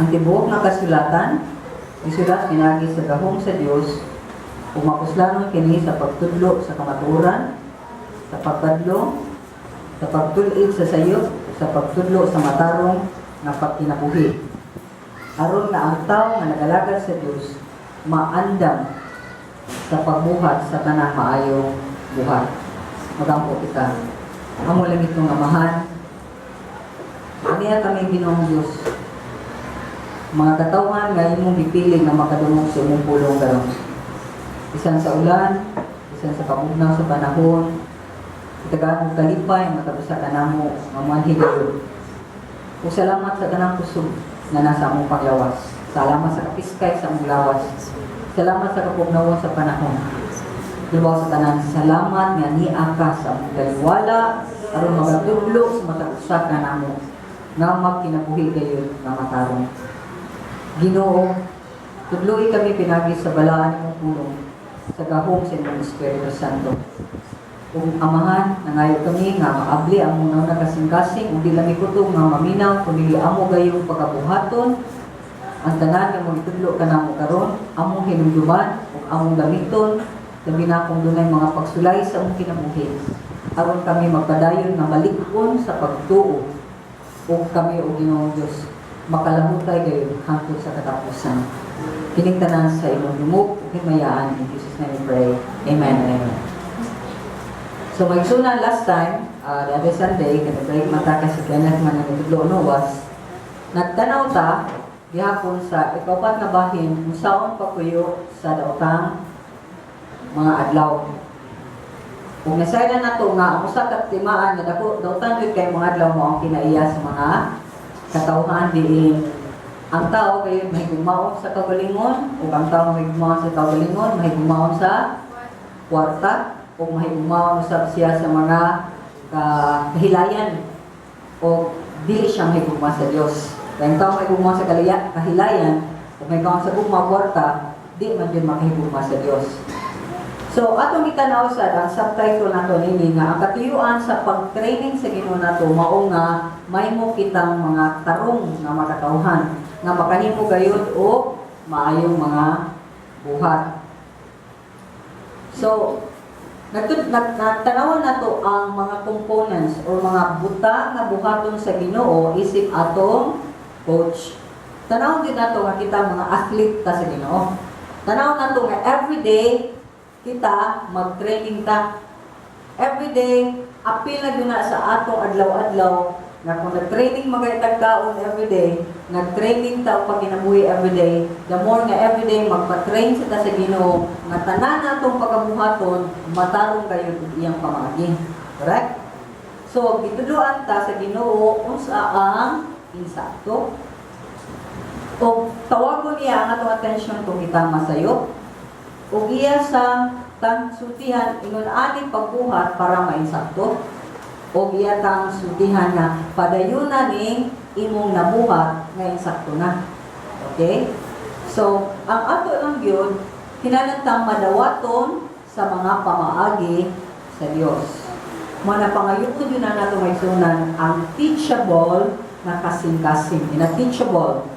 Ang tibuok nga kasulatan gisulat pinaagi sa gahom sa Dios ug mapuslanon kini sa pagtudlo sa kamatuoran, sa pagbadlong, sa pagtul-id sa sayop, sa pagtudlo sa matarong nga pagkinabuhi, aron nga ang tawo nga nagalagad sa Dios maandam sa pagbuhat sa tanang maayong buhat. Magampo kita. Among langitnong Amahan, aniya kami, Ginoong Diyos, mga katawhan nga imong gipili nga makadungog sa imong pulong karon. Bisan sa ulan, bisan sa kabugnaw sa panahon, itagaan og kalipay matag usa kanamo nga moanhi gayud. Ug salamat sa tanang kusog nga nasa among paglawas. Salamat sa kapiskay sa among lawas. Salamat sa kapugnawon sa panahon. Labaw sa tanan, salamat nga nia ka sa among taliwala aron magatudlo sa matag usa kanamo nga magkinabuhi gayud nga matarong. Ginoo, tudloi kami pinaagi sa balaan nimong pulong sa gahom sa imong Espiritu Santo. Ug Amahan, nangayo kami nga maabli ang among na kasing-kasing ug di lang kutob nga maminaw kundi amo gayong pagabuhaton ang tanan nga mong itudlo kanamo karon, among hinumduman ug among gamiton, labi na kung dunay mga pagsulay sa among kinabuhi, aron kami magpadayon nga malig-on sa pagtuo ug kami o Ginoong Dios makalahutay gayud hangtod sa katapusan. Kining tanan sa imong dungog ug himayaan. In Jesus' name we pray. Amen and amen. So maigsunan, last time, the other Sunday, kada break mata kasi Kenneth man ang nagtudlo no was, nagtanaw ta gihapon sa ikaupat nga bahin kung saon pagpuyo sa daotang mga adlaw. Kung nasayran nato nga ang usa ka timaan nga dako dautan gyud kay mga adlaw mao ang kinaiya sa mga katawhan, diin ang tao kayo mahigugmaon sa kaugalingon, ug ang tao mahigugmaon sa kaugalingon, mahigugmaon sa kwarta o mahigugmaon usab siya sa mga kahilayan o dili siya mahigugma sa Dios. Kaya ang tao mahigugma sa kahilayan o mahigugma sa gugma kwarta, di man yun makahigugma sa Dios. So, atong gitanaw sa ang subtitle nato nini nga ang katuyuan sa pag-training sa Ginoo nato mao nga mahimo kitang mga tarong nga makatawhan nga makahimo gayud og maayong mga buhat. So, nagtanawan nato ang mga components or mga butang nga buhaton sa Ginoo isip atong coach. Tanawon din nato nga kita mga athlete ta sa Ginoo. Tanawon nato nga everyday kita mag-training ta. Everyday, apil na gyud na sa atong adlaw-adlaw nga kung nag-training magay kaon everyday, nag-training ta og pagkinabuhi everyday, the more nga everyday magpa-train sa ta sa Ginoo nga tanan natong pagabuhaton matarong gayud og iyang pamaagi. Correct? So, gitudloan ta sa Ginoo unsa ang insakto. O tawagon niya ang atong attention kung kita masayop. Ug iya sa tang sultihan ingon ani pagbuhat para mainsakto. O iya tang sultihan nga padayuna ning imong nabuhat nga insakto na. Okay? So, ang ato lang gyud kinahanglan tang madawaton sa mga pamaagi sa Dios. Mao na pangayoon gyud na nato, mga igsuonan, ang teachable na kasing-kasing. Ina teachable.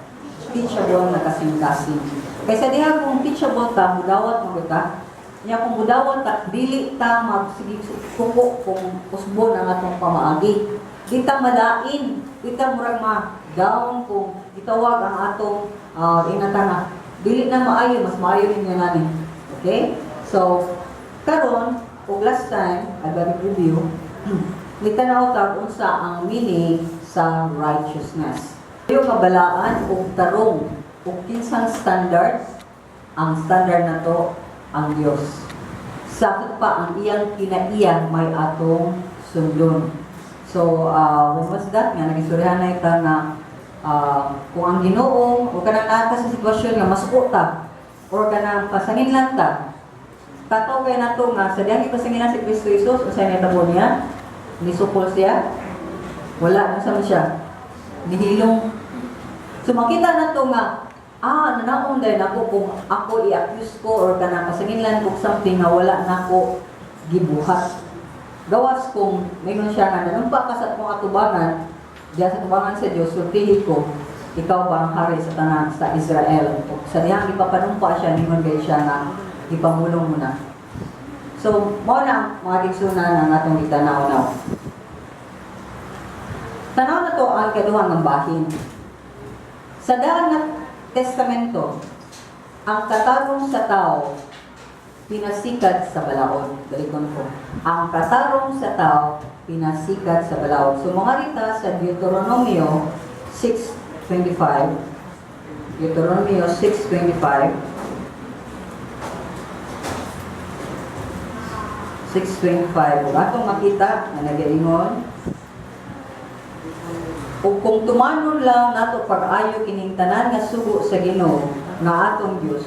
Teachable na kasing-kasing. Kaysa diha kung teachable ta, mudawat mo kita. Nya kung mudawat ta, dili ta magsige kuko kung usbon ang atong pamaagi. Di ta malain, di ta murag ma down kung gitawag ang atong ingata nga dili na maayo, mas maayo rin nga nani. Okay? So, karon ug last time, I review, nitanaw ta unsa ang meaning sa righteousness. Yung kabalaan ug tarong ug kinsang standard, ang standard nato ang Dios. Sakto pa ang iyang kinaiya may atong sundon. So, when was that? Nga nagistoryahan na ita nga kung ang Ginoo o kanang naa ka sa sitwasyon nga masuko ta or kanang pasanginlan ta, tataw kay nato nga sa diyang ipasanginan si Kristo Jesus, unsay nahitabo niya? Nisukol siya? Wala, unsa man siya? Nihilom. So makita nato nga nanaon dahil nako kung ako i-accuse ko or kanang pasanginlan ko something nga wala nako gibuhat. Gawas kung mayroon siya nga nanumpa ka sa akong atubangan, diya sa tubangan sa Dios, sultihi ko. Ikaw ba ang hari sa tanan sa Israel? O sa dihang ipapanumpa siya, ningon gay siya nga ipamulong mo na. So, mao na ang mga igsuonan ang atong gitanaw-naw. Tanaw na to ang kaduha nga bahin. Sa Daan nga Testamento, ang katarong sa tao pinasikad sa balaod. Balikon ko. Ang katarong sa tao pinasikad sa balaod. So mga rita sa Deuteronomio 6:25. Deuteronomio 6:25. 6:25. Ug atong makita nga nagaingon, "Ug kung tumanon lang nato pag-ayo kining tanan nga sugo sa Ginoo nga atong Dios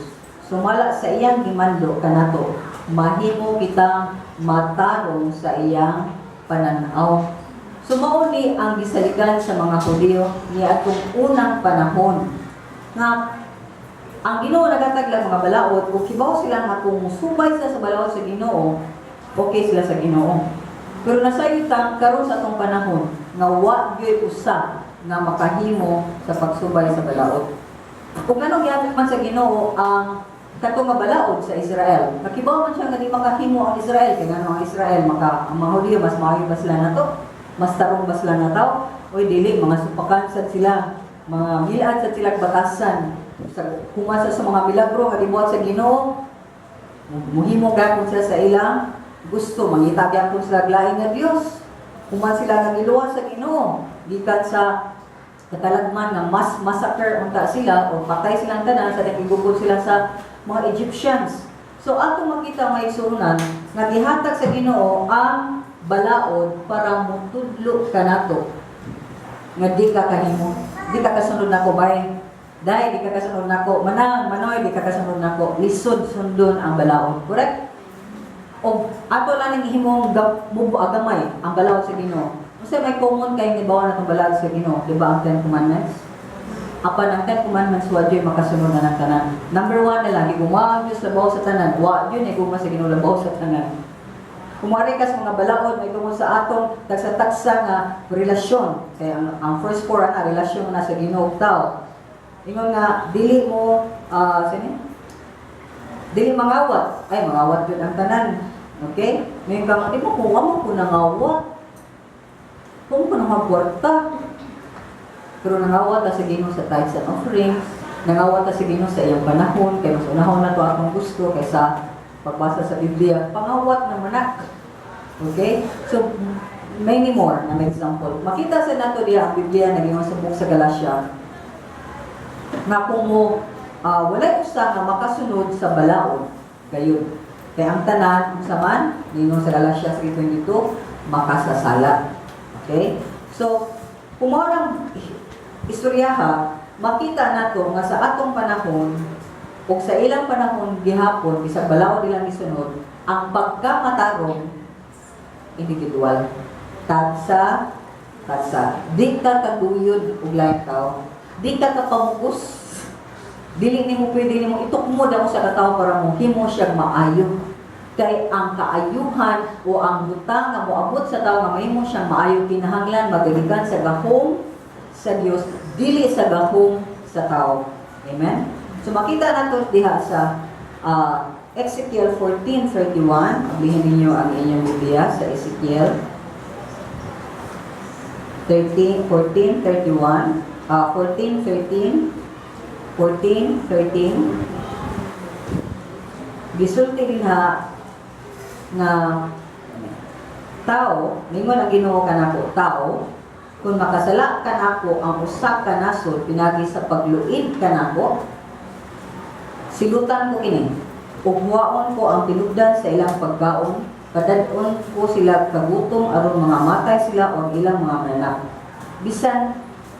sumala sa iyang gimando kanato, mahimo kitang matarong sa iyang pananaw." So mao ni ang gisaligan sa mga Hudiyo ni atong unang panahon nga ang Ginoo nagatag lang mga balaod ug kibaw sila nga kung musubay sila sa balaod sa Ginoo, okay sila sa Ginoo. Pero nasayutan karon sa atong panahon nga wa gyud usa nga makahimo sa pagsubay sa balaod. Kung anong gihatag man sa Ginoo ang katong nga balaod sa Israel, nakibaw man siya nga di makahimo ang Israel kay ngano ang Israel maka ang mga Hudiyo, mas maayo ba sila nato? Mas tarong ba sila nataw? Oy, dili, mga supakan sad sila, mga milad sad sila batasan. Sa human sa mga milagro nga gibuhat sa Ginoo, muhimo gapon sila sa ilang gusto, mangita gyapon sila og lain nga Dios. Human sila nga giluwas sa Ginoo gikan sa katalagman nga mas massacre unta sila o patay silang tanan sa nakigugod sila sa mga Egyptians. So ato makita, mga igsuonan, nga gihatag sa Ginoo ang balaod para mutudlo kanato nga di ka kahimo, di ka kasunod nako bay. Dahil di ka kasunod nako, manang, manoy, di ka kasunod nako, lisod sundon ang balaod. Correct? O ato lang nang himong gamay ang balaod sa Ginoo. Unsa may common kay gibaw na itong balaod sa Ginoo, di ba ang Ten Commandments? Apan ang Ten Commandments, wa gyud makasunod na ng tanan. Number one na lang, gigugma ang Diyos labaw sa tanan. Wa gyud gugma sa Ginoo labaw sa tanan. Kumari ka sa mga balaod, may tungod sa atong tagsa-tagsa nga relasyon. Kaya ang first four na relasyon na sa Ginoo ug tao. Ingon nga dili mo sini? Dili mangawat. Ay, mangawat yun ang tanan. Okay? Ngayon ka, di mo kung mo ko nangawat. Kung ko nangawat. Pero nangawat ta sa Ginoo sa tithes and offerings, nangawat ta sa Ginoo sa iyang panahon, kay mas unahon na to akong gusto kaysa pagbasa sa Biblia. Pangawat naman na. Okay? So, many more na may example. Makita sa nato diya ang Biblia naging sa book sa Galatia nga kung mo walay usa nga makasunod sa balaod gayud. Kay ang tanan unsa man ningon sa Galatia 3:22, makasasala. Okay? So, kung mao nang istoryaha, makita nato nga sa atong panahon ug sa ilang panahon gihapon, bisag balaod ilang gisunod, ang pagkamatarong individual. Tagsa, tagsa. Di ka kaguyod og laing tao. Di ka kapamukos. Dili nimo pwede nimo itukmod ang usa ka tawo para mo himo siya maayo. Kay ang kaayuhan o ang butang nga moabot sa tawo nga mahimo siyang maayo, kinahanglan magagikan sa gahom sa Dios, dili sa gahom sa tao. Amen? So makita nato diha sa Ezekiel 14:31. Ablihin ninyo ang inyong Biblia sa Ezekiel 13, 14:31, 14:13, 14:13. Gisulti dinha nga, "Tao, ningon ang Ginoo kanako, tao, kung makasala kanako ang usa ka nasod pinagi sa pagluid kanako, silutan ko kini ug huwaon ko ang tinubdan sa ilang pagkaon, padad-on ko sila kagutom aron mga matay sila o ang ilang mga mananap. Bisan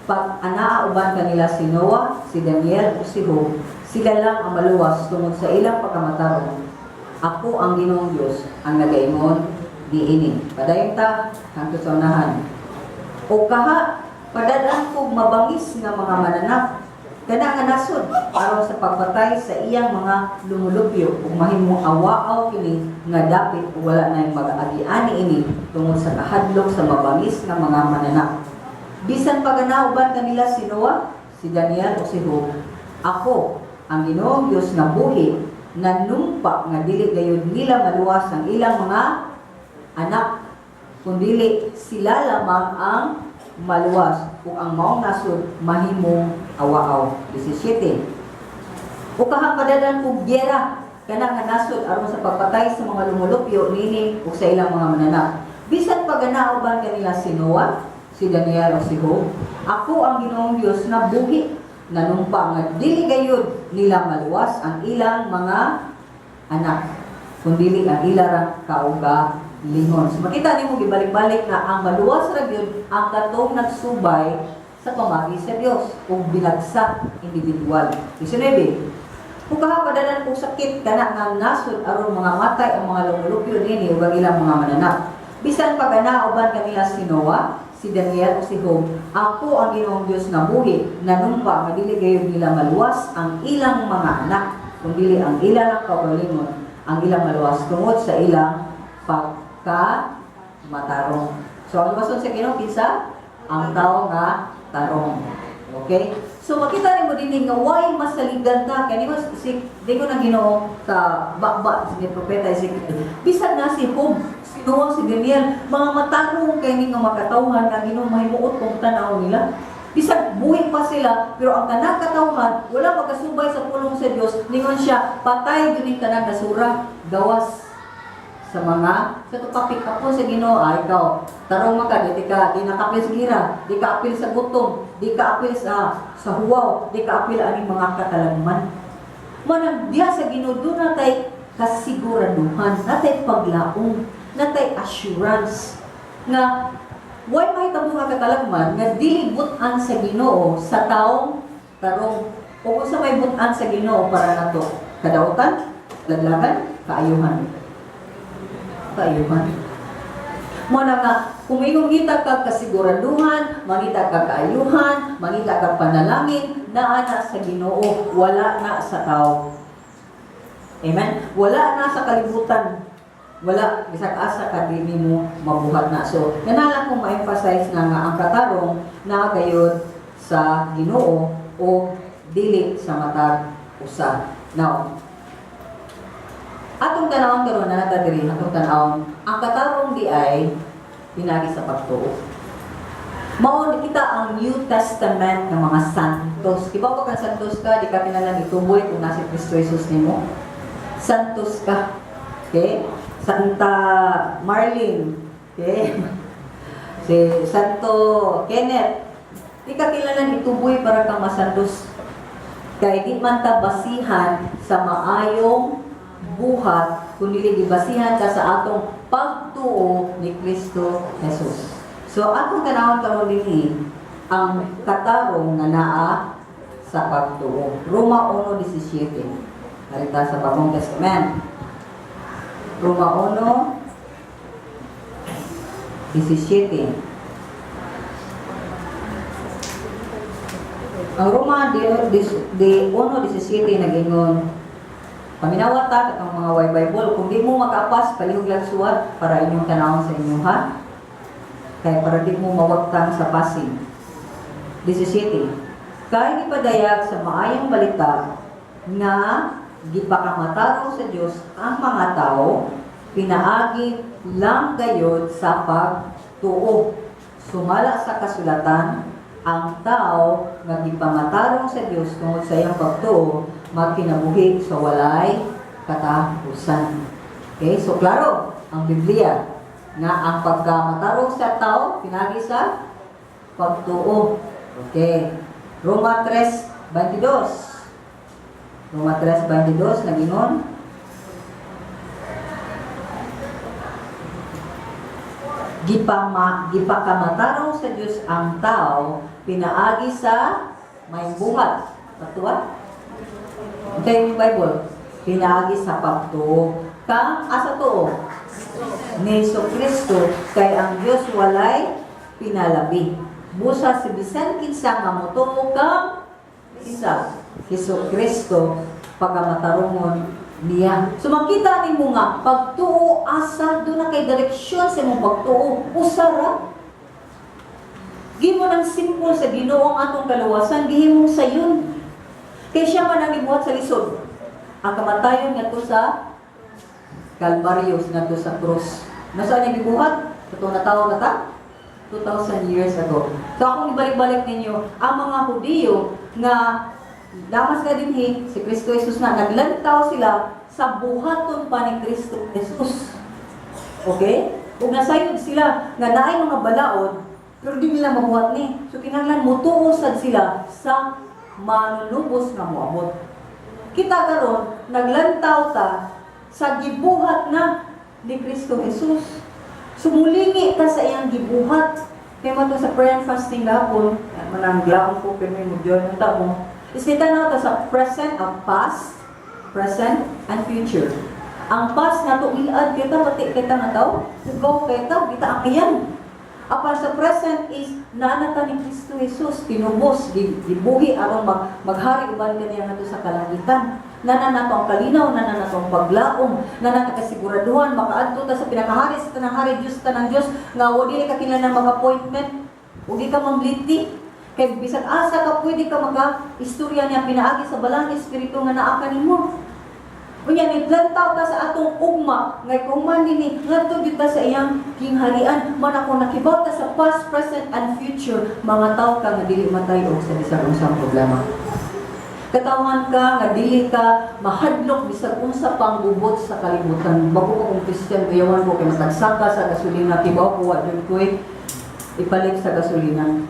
pag anaa uban kanila si Noah, si Daniel o si Job, sila lang ang maluwas tungod sa ilang pagkamatarong. Ako ang Ginoong Dios ang nagaingon niini." Padayon ta hangtod sa unahan. "O kaha, padad-an ko mabangis nga mga mananap kana nga nasod aron sa pagpatay sa iyang mga lumulupyo ug mahimong awaaw kini nga dapit ug wala na mag-agiani ini tungod sa kahadlok sa mabangis nga mga mananap. Bisan pa uban kanila si Noah, si si Daniel o si Job, ako, ang Ginoong Dios nga buhi, nanumpa nga dili gayud nila maluwas ang ilang mga anak, kundili sila lamang ang maluwas ug ang maong nasod mahimong awaaw. 17. O kahapadadan kog gyera kana nga nasod aron sa pagpatay sa mga lumulupyo nini ug sa ilang mga mananak. Bisan pa gana uban kanila si Noah, si Daniel o si Job, ako ang Ginoong Dios nga buhi, nanumpa nga dili gayud nila maluwas ang ilang mga anak, kundili ang ilarang kaugalingon. So makita nimo, gibalik-balik na ang maluwas ra gyud ang katong nagsubay sa pamagi sa Dios ug binagsa individual. 19. Kung kahapadanan kong sakit kana nga nasod aron mga matay ang mga lumulupyo nini ug ang ilang mga mananak. Bisan pa gana uban kanila si Noah, si Daniel o si Job, ako ang Ginoong Dios nga buhi, nanumpa nga dili gayud nila maluwas ang ilang mga anak, kundili ang ilang kaugalingon ang ilang maluwas tungod sa ilang pagkamatarong. So ang luwason sa Ginoo, kinsa? Ang tao nga tarong. Okay? So makita nimo dinhi nga why masaligan ta kay nimo si dingon ang Ginoo sa baba si propeta Ezekiel. Bisan na si Job, si Noah, si Daniel, mga matarong kay ni nga makatawhan nga Ginoo mahimuot kung tan-aw nila. Bisan buhi pa sila, pero ang tanang katawhan wala makasubay sa pulong sa Dios, ningon siya, patay gyud ning tanang nasura, gawas sa mga sa to kapik ako sa Ginoo. Ay, ikaw tarong man ka, di ka di nakapil sa gira, di ka apil sa gutom, di ka apil sa huwaw, di ka apil aning mga katalagman. Manang diha sa Ginoo do natay kasiguraduhan, natay paglaom, natay assurance nga way mahitabo nga katalagman nga dili butan sa Ginoo sa taong tarong. O kung sa may butan sa Ginoo para nato, kadautan, laglagan, kaayuhan, kaayuhan. Mo na nga, kung mangita kag kasiguraduhan, mangita kag kaayuhan, mangita kag panalangin, naa na sa Ginoo, wala na sa tao. Amen? Wala na sa kalibutan. Wala, bisag asa ka di nimo mabuhat na. So, yan lang kung ma-emphasize na nga ang katarong na gayud sa Ginoo o dili sa matag usa. Now, atong tanawon karon na nata diri, atong tanawon ang katarong di ay pinagi sa pagtuo. Mao ni kita ang New Testament ng mga santos. Iba pa kang santos ka, di ka kinahanglan ituboy kung nasa Kristo Jesus nimo. Santos ka. Okay? Santa Marlene. Okay? Si Santo Kenneth. Di ka kinahanglan ituboy para kang masantos. Kay di man ta basihan sa maayong buhat, kundi gibasihan ta sa atong pagtuo ni Kristo Jesus. So atong tanawon karon dinhi ang katarong nga naa sa pagtuo. Roma 1:17. Narita sa Bagong Testament. Roma 1:17. Ang Roma de 1:17 nagingon. Paminawa ta ang mga way Bible. Kung di mo makaapas, palihog lang suwat para inyong tanawon sa inyong ha. Kaya para di mo mawagtang sa passing. 17. Kay gipadayag sa maayong balita nga gipakamatarong sa Dios ang mga tao pinaagi lang gayod sa pagtuo. Sumala sa kasulatan, ang tao nga gipamatarong sa Dios tungod sa iyang pagtuo magkinabuhi sa walay katapusan. Okay, so klaro ang Biblia nga ang pagkamatarong sa tao pinagi sa pagtuo. Okay. Roma 3:22. Roma 3:22 nagingon, gipakamatarong sa Dios ang tao pinaagi sa may buhat. Patuwa? Okay, yung Bible. Pinaagi sa pagtuo. Kang asa tuo? Ni Hesus Kristo, kay ang Dios walay pinalabi. Busa si bisan kinsa nga motuo kang kinsa Hesus Kristo pagkamatarongon niya. So makita nimo nga pagtuo asa do na kay direksyon sa imong pagtuo, usa ra. Gihimo ng simple sa Ginoo ang atong kaluwasan, gihimong sayon. Kay siya man ang gibuhat sa lisod. Ang kamatayon ngadto sa Kalbaryo, ngadto sa krus. Nasaan niya gibuhat? Katong natawo na ta? 2,000 years ago. So akong ibalik-balik ninyo, ang mga Hudiyo nga lamas ka dinhi, si Kristo Jesus na, naglantaw sila sa buhaton pa ni Kristo Jesus. Okay? Ug nasayod sila nga naay mga balaod, pero di nila mabuhat ni. So kinahanglan mutuo sad sila sa manunubos nga moabot. Kita karon naglantaw ta sa gibuhat na ni Kristo Jesus. Sumulingi ta sa iyang gibuhat. Kaya mo to sa prayer and fasting gapon, manang glaon ko, pero may mo join ang tao mo. Is tanaw ta sa present, ang past, present, and future. Ang past nga to ilad kita, pati kita nga tao, hugaw kita, kita akiyan. Apan sa present is naanatan ni Kristo Jesus, tinubos, gibuhi aron maghari uban kaniya ngadto sa kalangitan. Nana nato ang kalinaw, nana nato ang paglaom, nana ta kasiguraduhan makaadto ta sa pinakahari sa tanang hari, Dios tanang Dios, nga wa dili ka kinahanglan mag-appointment, ug di ka mamliti. Kay bisag asa ka, pwede ka maka istorya niya pinaagi sa Balaang Espiritu nga naa kanimo. Unya ni lantaw ta sa atong ugma ngay kung man dinhi ngadto gyud ta sa iyang gingharian. Man ako nakibaw ta sa past, present and future, mga tao ka nga dili matay og sa bisag unsang problema. Katawhan ka nga dili ka mahadlok bisag unsa pang gubot sa kalibutan. Bago ko kong Christian, kuyawan ko kay matagsaka sa gasolina, kibaw ko wa jud ko'y ipalit sa gasolina.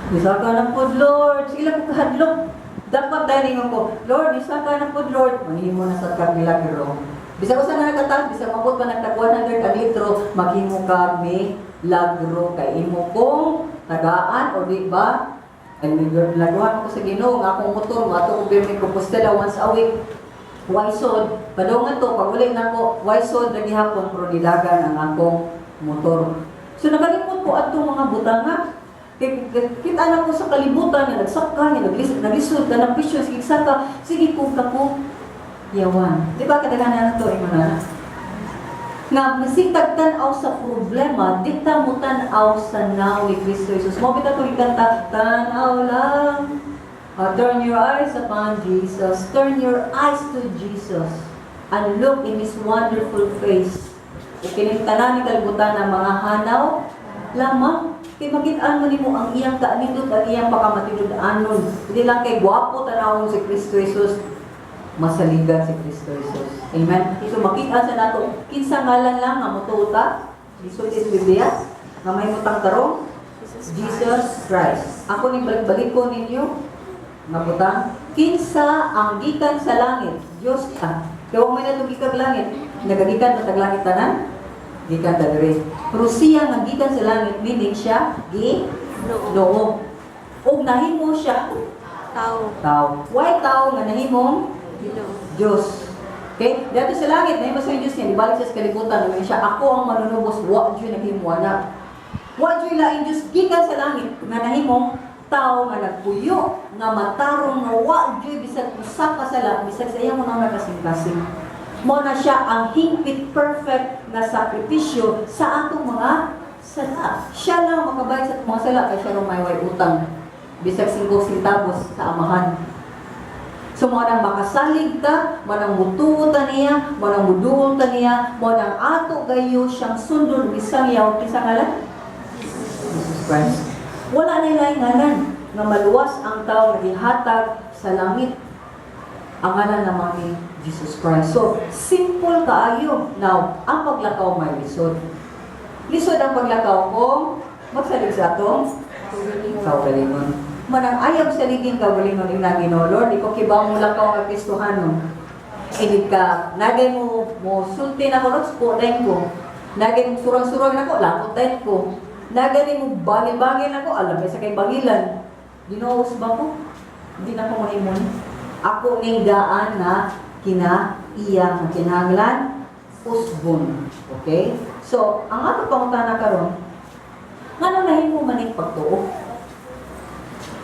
Nisaka na pod, Lord. Sila ko kahadlok. Dapat dahil ingon ko, "Lord, nisaka na pod, Lord." Manghimo na sa kag milagro. Bisag usa na nakatag, bisag mabot pa nagtag 100 ang litro, maghimo ka milagro kay imo kong tagaan o di ba? Ay milagruhan ko sa Ginoo nga akong motor, mato ko pirmi Compostela once a week. Why sod? Padung to, pag uli na ko, why sod na gihapon, pero nidagan ang akong motor. So nakalimot ko atong mga butanga. Kay kita na ko sa kalibutan nga nagsaka, nga naglisod, nga nagpisyo, sige saka, sige ko ka ko yawan. Di ba kadaghanan na to ingon na? Nga masitag tan-aw sa problema, di ta mo tan-aw sa naw ni Kristo Jesus. Mo bitaw to kanta, "Tan-aw lang. Turn your eyes upon Jesus. Turn your eyes to Jesus and look in His wonderful face." Ug kining tanan ni kalibutan ng mga hanaw lamang. Kay makit-an mo nimo ang iyang kaanindot, ang iyang pakamatinud-anon. Hindi lang kay gwapo tanawon si Kristo Jesus, masaligan si Kristo Jesus. Amen? So makita sa nato, kinsa ngalan lang nga motuo ta? Gisulti sa Biblia, nga may mutang tarong? Jesus Christ. Ako ning balik-balik ko ninyo, nga butang, kinsa ang gikan sa langit? Dios ka. Kaya wa may natong langit. Nagagikan ta tag langit tanan? Gikan ta diri. Pero siya nga gikan sa langit, meaning siya Ginoo. Ug nahimo siya Tao. Tao. Why tao nga nahimong Ginoo. Diyos? Okay? Dito sa langit, nahimo sa Diyos niya, ibalik siya sa kalibutan, nahimo siya, "Ako ang manunubos," wa jud naghimo ana. Wa jud laing Diyos gikan sa langit nga nahimong tao nga nagpuyo, nga matarong, nga wa jud bisag usa ka sala, bisag sa iyang mga kasing-kasing. Mo na siya ang hingpit perfect nga sakripisyo sa atong mga sala. Siya lang makabayad sa atong mga sala kay siya may way utang. Bisag 5 sentabos sa Amahan. So mo nang makasalig ta, mo nang mutuo ta niya, mo nang muduol ta niya, mo nang ato gayo siyang sundon bisan yaw kinsa ngalan? Jesus Christ. Wala na laing ngalan nga maluwas ang tao nga gihatag sa langit. Ang ngalan naman ni Jesus Christ. So, simple kaayo. Now, ang paglakaw may lisod. Lisod ang paglakaw kung magsalig sa atong kaugalingon. Manang ayaw sa liging kaugalingon ing Ginoo, "Lord, di ko kibaw mo lakaw nga Kristohanon." Inig ka, nagay mo, mo sulti na ko, Lord, po ko. Nagay mo surang-surang na ko, lakot din ko. Nagay mo bangil-bangil na ko, alam sa kay bangilan. Ginoo, ba ko? Hindi na ko mahimon. Ako ning daan na kina iya nga kinahanglan usbon. Okay? So, ang ato pangutana karon, ngano nahimo man ning pagtuo?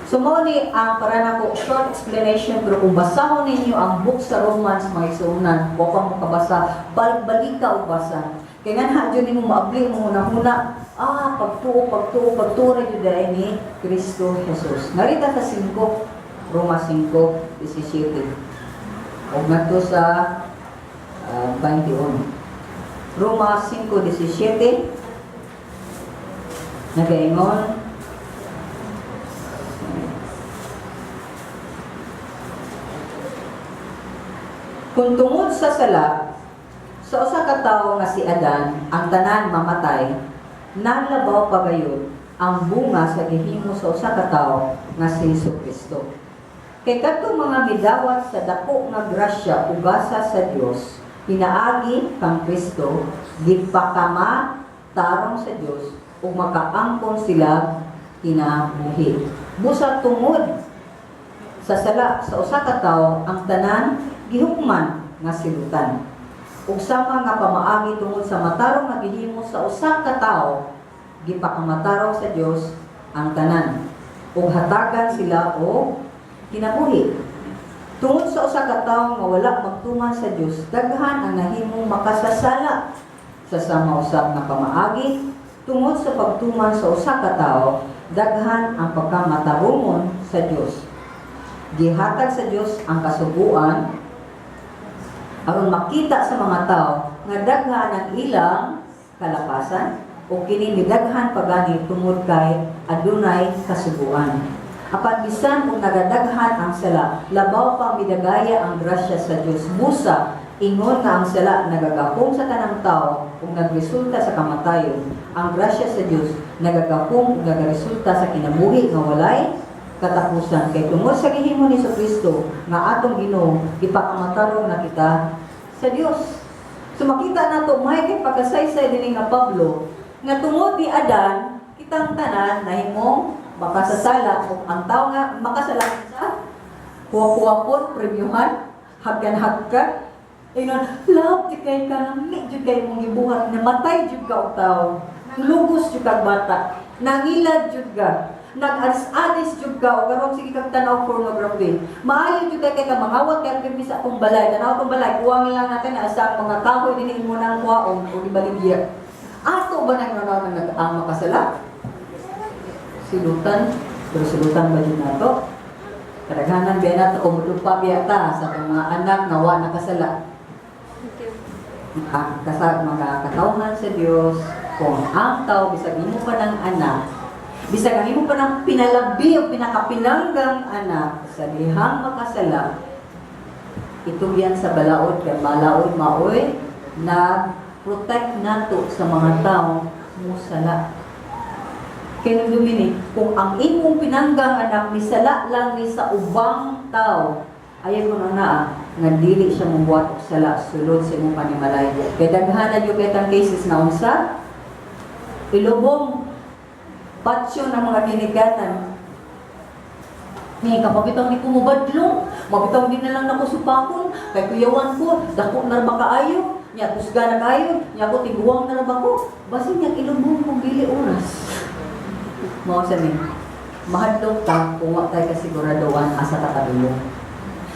So mao ni ang para nako short explanation, pero kung basahon ninyo ang book sa Romans, mga igsuonan, wa pa mo kabasa, balik-balik ka og basa. Kay nganha jud nimo maabli mo hunahuna. Pagtuo, pagtuo, pagtuo ra gyud ay ni Kristo Jesus. Narita sa 5, Roma 5:17. Ug ngadto sa 21. Roma 5:17 nagaingon, "Kung tungod sa sala sa usa ka tawo nga si Adan ang tanan mamatay, nalabaw pa gayud ang bunga sa gihimo sa usa ka tawo nga si Kristo. Kay kadtong mga midawat sa dako nga grasya ug gasa sa Dios pinaagi kang Kristo, gipakamatarong sa Dios ug makaangkon sila kinabuhi." Busa tungod sa sala sa usa ka tawo ang tanan gihukman nga silutan. Ug sama nga pamaagi tungod sa matarong nga gihimo sa usa ka tawo, gipakamatarong sa Dios ang tanan ug hatagan sila og kinabuhi. Tungod sa usa ka tawo nga wala magtuman sa Dios, daghan ang nahimong makasasala. Sa sama usab nga pamaagi, tungod sa pagtuman sa usa ka tawo, daghan ang pagkamatarungon sa Dios. Gihatag sa Dios ang kasuguan aron makita sa mga tao nga daghan ang ilang kalapasan, o kini midaghan pagani tungod kay adunay kasuguan. Apan bisan kung nagadaghan ang sala, labaw pa midagaya ang grasya sa Dios. Busa ingon nga ang sala nagagahom sa tanang tao ug nagresulta sa kamatayon, ang grasya sa Dios nagagahom ug nagaresulta sa kinabuhi nga walay katapusan. Kay tungod sa gihimo ni Kristo nga atong Ginoo, ipakamatarong na kita sa Dios. So makita nato may kay pagkasaysay dinhi nga Pablo nga tungod ni Adan kitang tanan nahimong makasasala, ug ang tao nga makasala sa kuwa-kuwapon, premyuhan, hagkan-hagkan. Ingon, "Love, di kay ka, nami jud kay mong gibuhat, namatay jud ka og tao. Lugos jud kag bata. Nangilad jud ka. Nag-aris-aris jud ka, o karon sige kag tanaw pornography. Maayo jud kay ka mangawat kay pirmi sa akong balay. Tanaw akong balay, kuwang lang natin na sa mga kahoy dinhi mo nang kuwaon o ibaligya." Ato ba nang nang nag ang makasala? Silutan, pero silutan ba jud nato? Kadaghanan biya nato o mudupa biya ta sa atong mga anak nga wa nakasala. Ang kasa mga katawhan sa Dios, kung ang tao, bisag imo pa ng anak, bisag ang imo pa ng pinalabi o pinakapinanggang anak, sa dihang makasala, itugyan sa balaod, kay balaod maoy nag protect nato sa mga tao musala. Kay nung Dominic, kung ang imong pinanggang anak misala lang ni sa ubang tao, ayaw ko na naa nga dili siya mobuhat og sala sulod sa imong panimalay. Kay daghan na gyud kay tang cases na unsa? Ilubong patsyo ng mga ginikanan. Ni kapabitang di ko mobadlong, mabitang di na lang nako supakon, kay kuyawan ko, dako na ra ba kaayo, nya kusga na kaayo, nya ko tiguang na ra ba ko, basin niya ilubong kung dili oras. Mao sa ni, mahadlok ta kung wa tay kasiguraduhan asa ta padulong.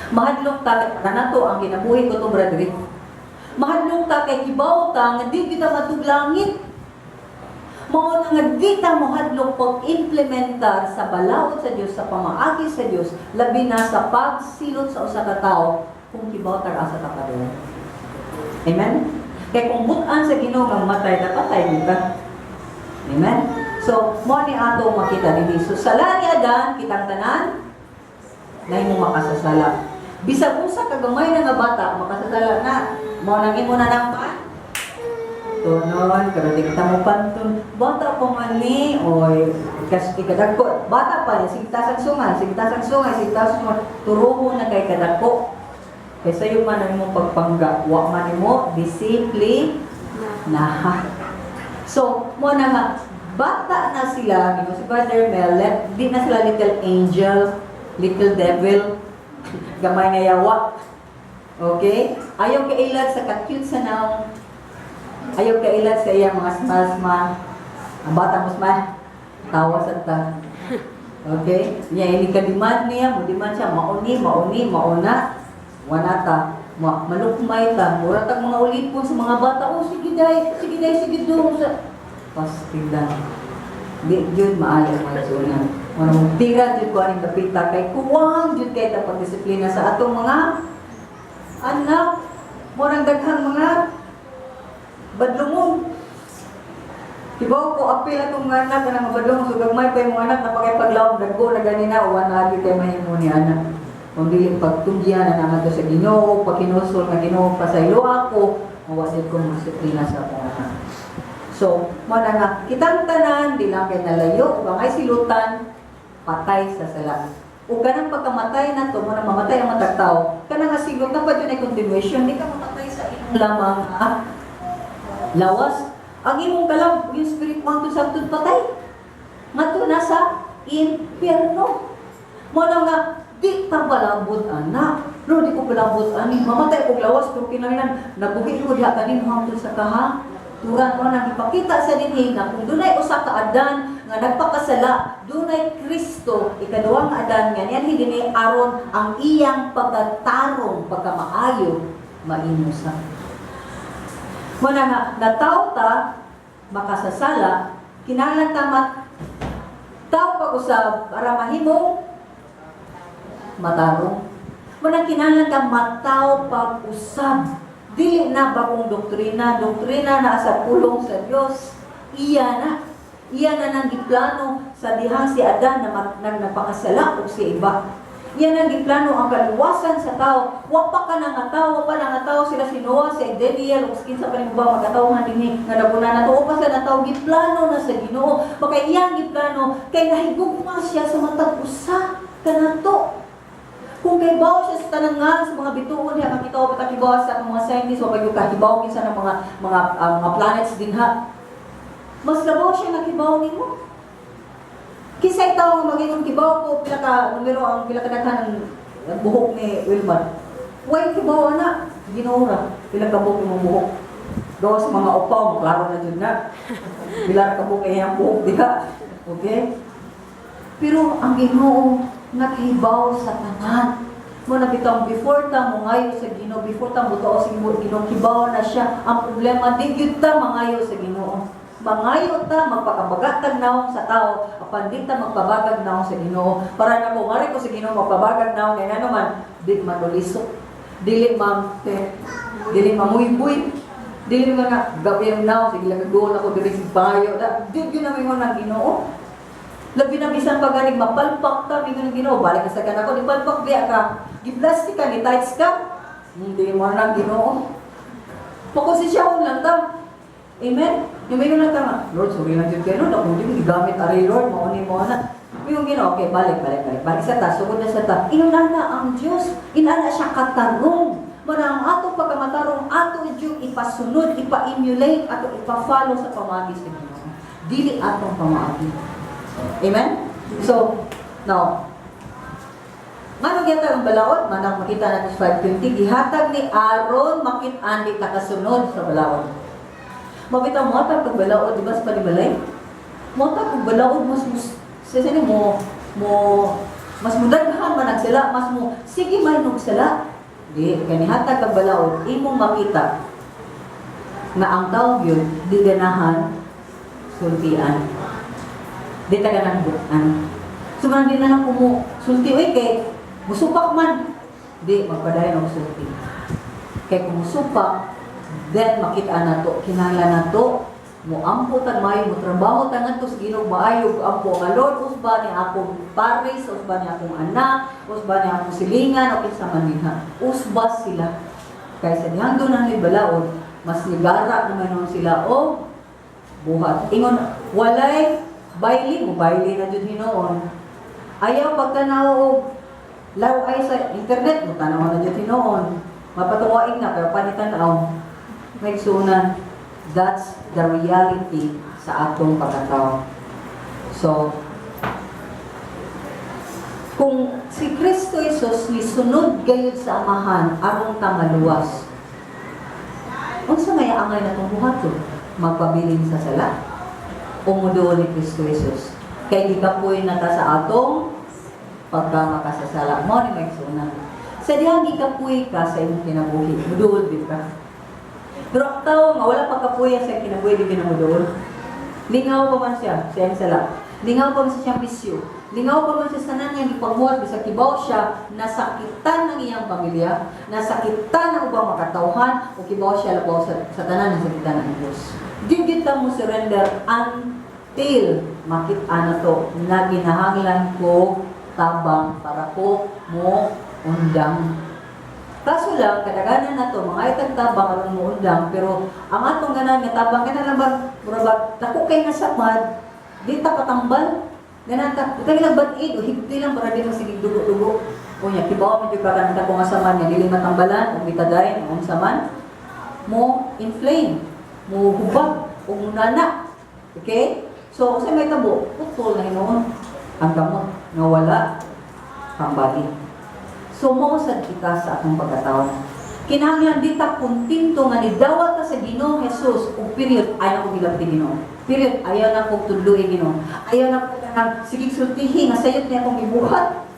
Mahadlok ta kanato ang kinabuhi ko to, brother. Mahadlok ta kay kibaw ta nga di kita maadtog langit. Mao na nga di ta mohadlok pag-implementar sa balaod sa Dios, sa pamaagi sa Dios, labi na sa pagsilot sa usa ka tawo kung kibaw ta asa ta padulong. Amen? Kay kung butan sa Ginoo nga matay ta, patay gyud ta. Amen? So, mo ni ato makita dinhi. So, sala ni Adan, kitang tanan, nahimo makasasala. Bisag unsa ka gamay na nga bata, makasasala na. Mao nang imo na nang pa. Tunon, karon di kita mo pantun. Bata pa man ni, oy, kas ikadagko. Bata pa ni, sige tasag sungay, sige tasag sungay, sige tasag sungay. Turuho na kay kadako. Kay sayo man ang imong pagpangga, wa man nimo disiplina. So, mo na nga, bata na sila, because si Brother Mel, let, di na sila little angel, little devil, gamay nga yawa. Okay? Ayaw kailad sa ka-cute sa naong. Ayaw kailad sa iyang mga smile smile. Ang bata mo smile, tawa sa ta. Okay? Niya, ini ka demand niya, mo demand siya, mauni, mauni, mauna, wala ta. Malukmay ta, mura tag mga ulipon sa mga bata, "Oh, sige day, sige day, sige dong." Sa, Pastilan. Di gyud maayo, mga igsuonan. Mao mo tira jud ko aning dapita kay kuwang jud kay ta pagdisiplina sa atong mga anak. Mo nang daghang mga badlungon. Kibaw ko apil atong mga anak kanang mabadlong, so gagmay pa yung mga anak na pagay dagko na ganina wa na kay mahimo ni anak. Kung dili pagtugyan na naman to sa Ginoo, pagkinusol nga Ginoo pasaylo ako, mawa jud ko disiplina sa akong anak. So, mo na nga kitang tanan di lang kay nalayo ug ang ay silutan patay sa sala. Ug kanang pagkamatay na to mo na mamatay ang matag tao, kanang nga sigot na pa jud ay continuation, di ka mamatay sa imong lamang lawas. Ang imong kalam, yung spirit mo sa patay. Ngadto na sa impyerno. Mo na nga di ta palabot ana. No, di ko palabot ani. Mamatay kog lawas pero kinahanglan nabuhi ko diha kanin hangtod sa kahangturan. Mo nang ipakita sa dinhi nga kung dunay usa ka Adan nga nagpakasala, dunay Kristo, ikaduhang Adan nga niyan dinhi aron ang iyang pagkatarong, pagkamaayo maimo sa. Mo na nga nataw ta makasasala, kinahanglan ta tao pag-usab para mahimong matarong. Mo na kinahanglan ta mataw pag-usab. Dili na bagong doktrina, doktrina na sa pulong sa Dios. Iya na. Iya na nang giplano sa dihang si Adan na nang napakasala og si iba. Iya nang giplano ang kaluwasan sa tao. Wa pa ka na nga tao, wa pa na nga tao sila si Noah, si Daniel, ug kinsa pa nimo ba makatawhan dinhi nga nabuna na to. Wa pa sila natawo, giplano na sa Ginoo. Baka iyang giplano kay nahigugma siya sa matag usa kanato. Kung kay bawo siya sa tanan nga sa mga bituon diha makita pa ta kibaw sa atong mga scientists, wa kayo kahibaw kinsa ng mga planets dinha. Mas labaw siya nakibaw nimo. Kinsay tawo nga magingong kibaw ko pila ka numero ang pila ka daghan ang buhok ni Wilmar? Way kibaw ana, Ginoo ra. Pila ka buhok imong buhok? Gawas sa mga upaw, klaro na jud na. Pila ra ka buhok iyang buhok diha. Okay? Pero ang Ginoo nakahibaw sa tanan. Mo na bitong before ta mongayo sa Ginoo, before ta motuo sa Ginoo, Ginoo kibaw na siya. Ang problema, di gyud ta mangayo sa Ginoo. Mangayo ta, magpakabaga tag nawong sa tao, apan di ta magpabagag nawong sa Ginoo. Para na kung ko sa Ginoo magpabagag nawong kay ngano man di manulisok. Dili mam te, dili mamuybuy. Dili man nga gabi ang nawong sige lang goal ako diri sa bayo. Da, di gyud na mingon ang Ginoo. Labi na bisan pa ganig mapalpak ta, mingon ng Ginoo, balik ka sa kanako, di palpak biya ka. Giblasti ka, ni tights ka. Hindi mo na ang Ginoo. Pakonsensyaon lang ta. Amen? Yung may lang ta nga, "Lord, sorry lang jud kayo, Lord, ako di gigamit ari, Lord, mao ni mo na." Yung Ginoo, okay, balik, balik, balik. Balik sa ta, sugod na sa ta. Inunana ang Diyos, inana siya katarong. Mana ang ato pagkamatarong, ato yung ipasunod, ipa-emulate, ato ipa-follow sa pamaagi sa Ginoo. Dili atong pamaagi. Amen? So, now, ngano gihatag ang balaod? Manak makita natin sa 5:20, gihatag ni Aaron makit-an di ta kasunod sa balaod. Mabitaw mo tag kag balaod, di ba, sa panimalay? Mo tag kag balaod mas mus sa sini mo mo mas mudaghan man ang sala, mas mo sige man og sala. Di kay nihatag kag balaod, imong makita nga ang tao gyud di ganahan sultian. Di ta ganahan butan. So man di na lang kumo sulti oy kay musupak man. Di magpadayon og sulti. Kay kung musupak, then makita nato kinahanglan nato mo ampo tag maayo, mo trabaho ta ngadto sa Ginoo maayo ampo nga, "Lord, usba ni akong pares, usba ni akong anak, usba ni akong silingan o kinsa man dinha." Usba sila. Kay sa dihang doon ang balaod, mas nigara naman nun sila o buhat. Ingon, walay bayli, mo bayli na jud hinuon. Ayaw pagtanaw og laro ay sa internet, mo tanaw na jud hinuon. Mapatuwaing na, pero panitanaw. May sunan, that's the reality sa atong pagkatao. So, kung si Kristo Jesus nisunod gayud sa Amahan aron ta maluwas, unsa may angay natong buhaton? Magpabilin sa sala o muduol ni Kristo Jesus? Kay gikapoy na ta sa atong pagkamakasasala. Mo ni may sunan. Sa dihang gikapoy ka sa imong kinabuhi, muduol di ka. Pero ang tao nga wala pagkapuya sa kinabuhi, di ginamuduol. Lingaw pa man siya sa iyang sala. Lingaw pa man siya siyang bisyo. Lingaw pa man siya sa tanan niyang gipabuhat, bisag kibaw siya, nasakitan ng iyang pamilya, nasakitan ng ubang makatawhan, o kibaw siya labaw sa tanan, nasakitan ng Diyos. Di gyud ta mo surrender until makita na to na ginahanglan ko tabang para ko mo undang. Kaso lang, kadaghanan na to, mga itag tabang aron mo undang, pero ang atong ganan nga tabang, kana lang ba, mura ba, dako kay nga samad, di ta patambal, ganan ta, di lang band-aid, o higti lang para di masigig dugo-dugo. O nya, kibaw mo jud ka kanang dako nga samad nga dili matambalan, o betadine, o unsa man, mo inflame, mo hubag, o munana. Okay? So, sa may tabo, putol na hinuon ang gamot nga wala pambali. So, mao sad kita sa atong pagkatao. Kinahanglan di ta kontento nga nidawat ta sa Ginoong Jesus ug period, ayaw ko gilabti Ginoo. Period, ayaw na kong tudloy Ginoo. Ayaw na ko kanang sige sultihi nga sayot niya akong gibuhat.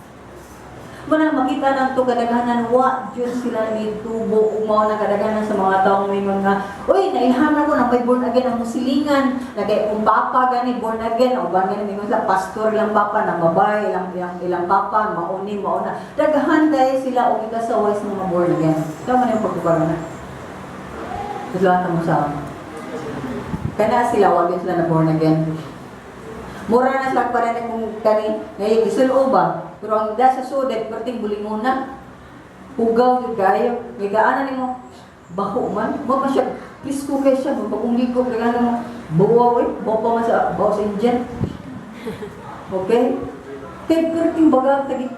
Muna makita nang to kadaghanan, wa jud sila ni tubo ug mao na kadaghanan sa mga tawo moingon nga, "Uy, nailhan ako na may born again ang musilingan nagay kung papa gani born again o ba gani." Mingon sila, pastor lang papa na mabay ilang ilang, ilang papa mauni mauna daghan kay sila og ikasaway sa mga born again. Tama na yung pagkukaro na. Tudloan mo sa kana sila, wag yun sila na born again. Mura na sila pa rin kung kani ngayon gisulo ba, pero ang da sa sudet perting bulingon na. Hugaw jud kayo. Ngay gaana nimo baho man. Mo pa siya presko kay siya bagong ligo kay ano mo. Buwaw eh, baho pa man sa baho sa engine. Okay? Kay perting baga tagit.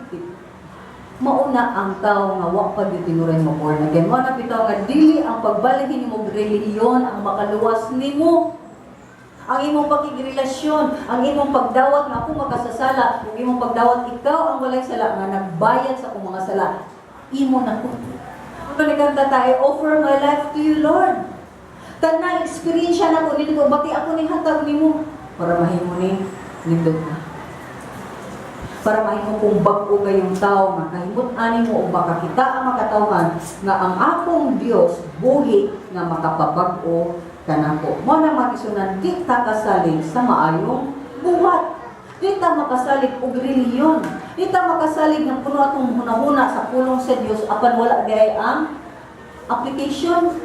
Mauna ang tao nga wa pa gyud tinuray mo born again. Mao na bitaw nga dili ang pagbalhin nimo og relihiyon ang makaluwas nimo. Ang imong pakigrelasyon, ang imong pagdawat nga ako makasasala, ug imong pagdawat ikaw ang walay sala nga nagbayad sa akong mga sala. Imo na ko. Ano ni kanta tayo, "Offer my life to you, Lord." Tanang experience na ko nito, bati ako ni hatag nimo para mahimo ni nindot na. Para mahimo kong bag-o kayong tao nga kahimot ani mo ug makakita ang makatawhan nga ang akong Dios buhi nga makapabag-o kanako. Mo na makisunan, di ta kasalig sa maayong buhat. Di ta makasalig og relihiyon. Di ta makasalig ng puno atong hunahuna sa pulong sa Dios apan wala diay ang application.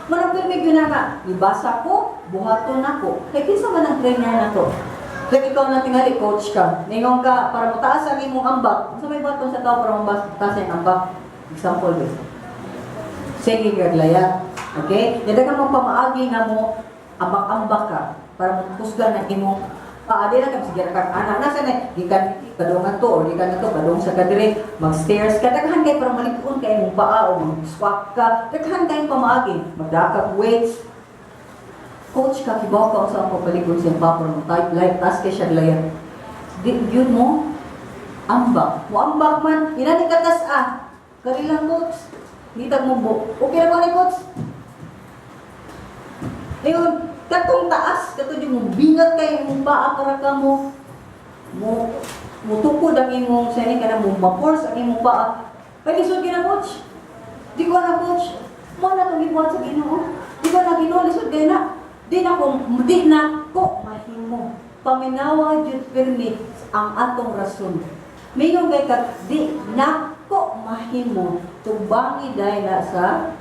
Manang pirmi gyud na nga, gibasa ko, buhaton nako. Kay kinsa man ang trainer na to? Kaya ikaw na tingali, coach ka. Ningon ka, para mutaas ang imong ambak. Unsa may buhaton sa tao para mataas ang ambak? Example, ba? Sige, gaglayat. Okay? Yada mo pamaagi nga mo ambak-ambak ka para mo kusgan ang imong paa. Di lang ka sige ka ana nasa na gikan padungan to or gikan to padung sa kadiri, mag-stairs ka, daghan kay para malig-on kay imong paa o mag-squat ka, daghan kay pamaagi, magdakag weights. Coach ka, kibaw ka unsa ang papalig-on sa paa para mo type light taas kay siya layat. Di yun mo ambak mo ambak man inani ka tas ah kari lang, coach, ngitag mo bo okay ra ba ni coach. Ngayon, katong taas, katong yung mo bingat kay imong paa para ka mo mo mutukod ang imong sani kana mo ma-force ang imong paa. Kay lisod gyud na, coach. Di ko na, coach. Mo na tong gibuhat sa Ginoo. Di ko na Ginoo, lisod kay na. Di na ko mahimo. Paminawa jud pirmi ang atong rason. Mingon kay ka di na ko mahimo, tubangi dahil na sa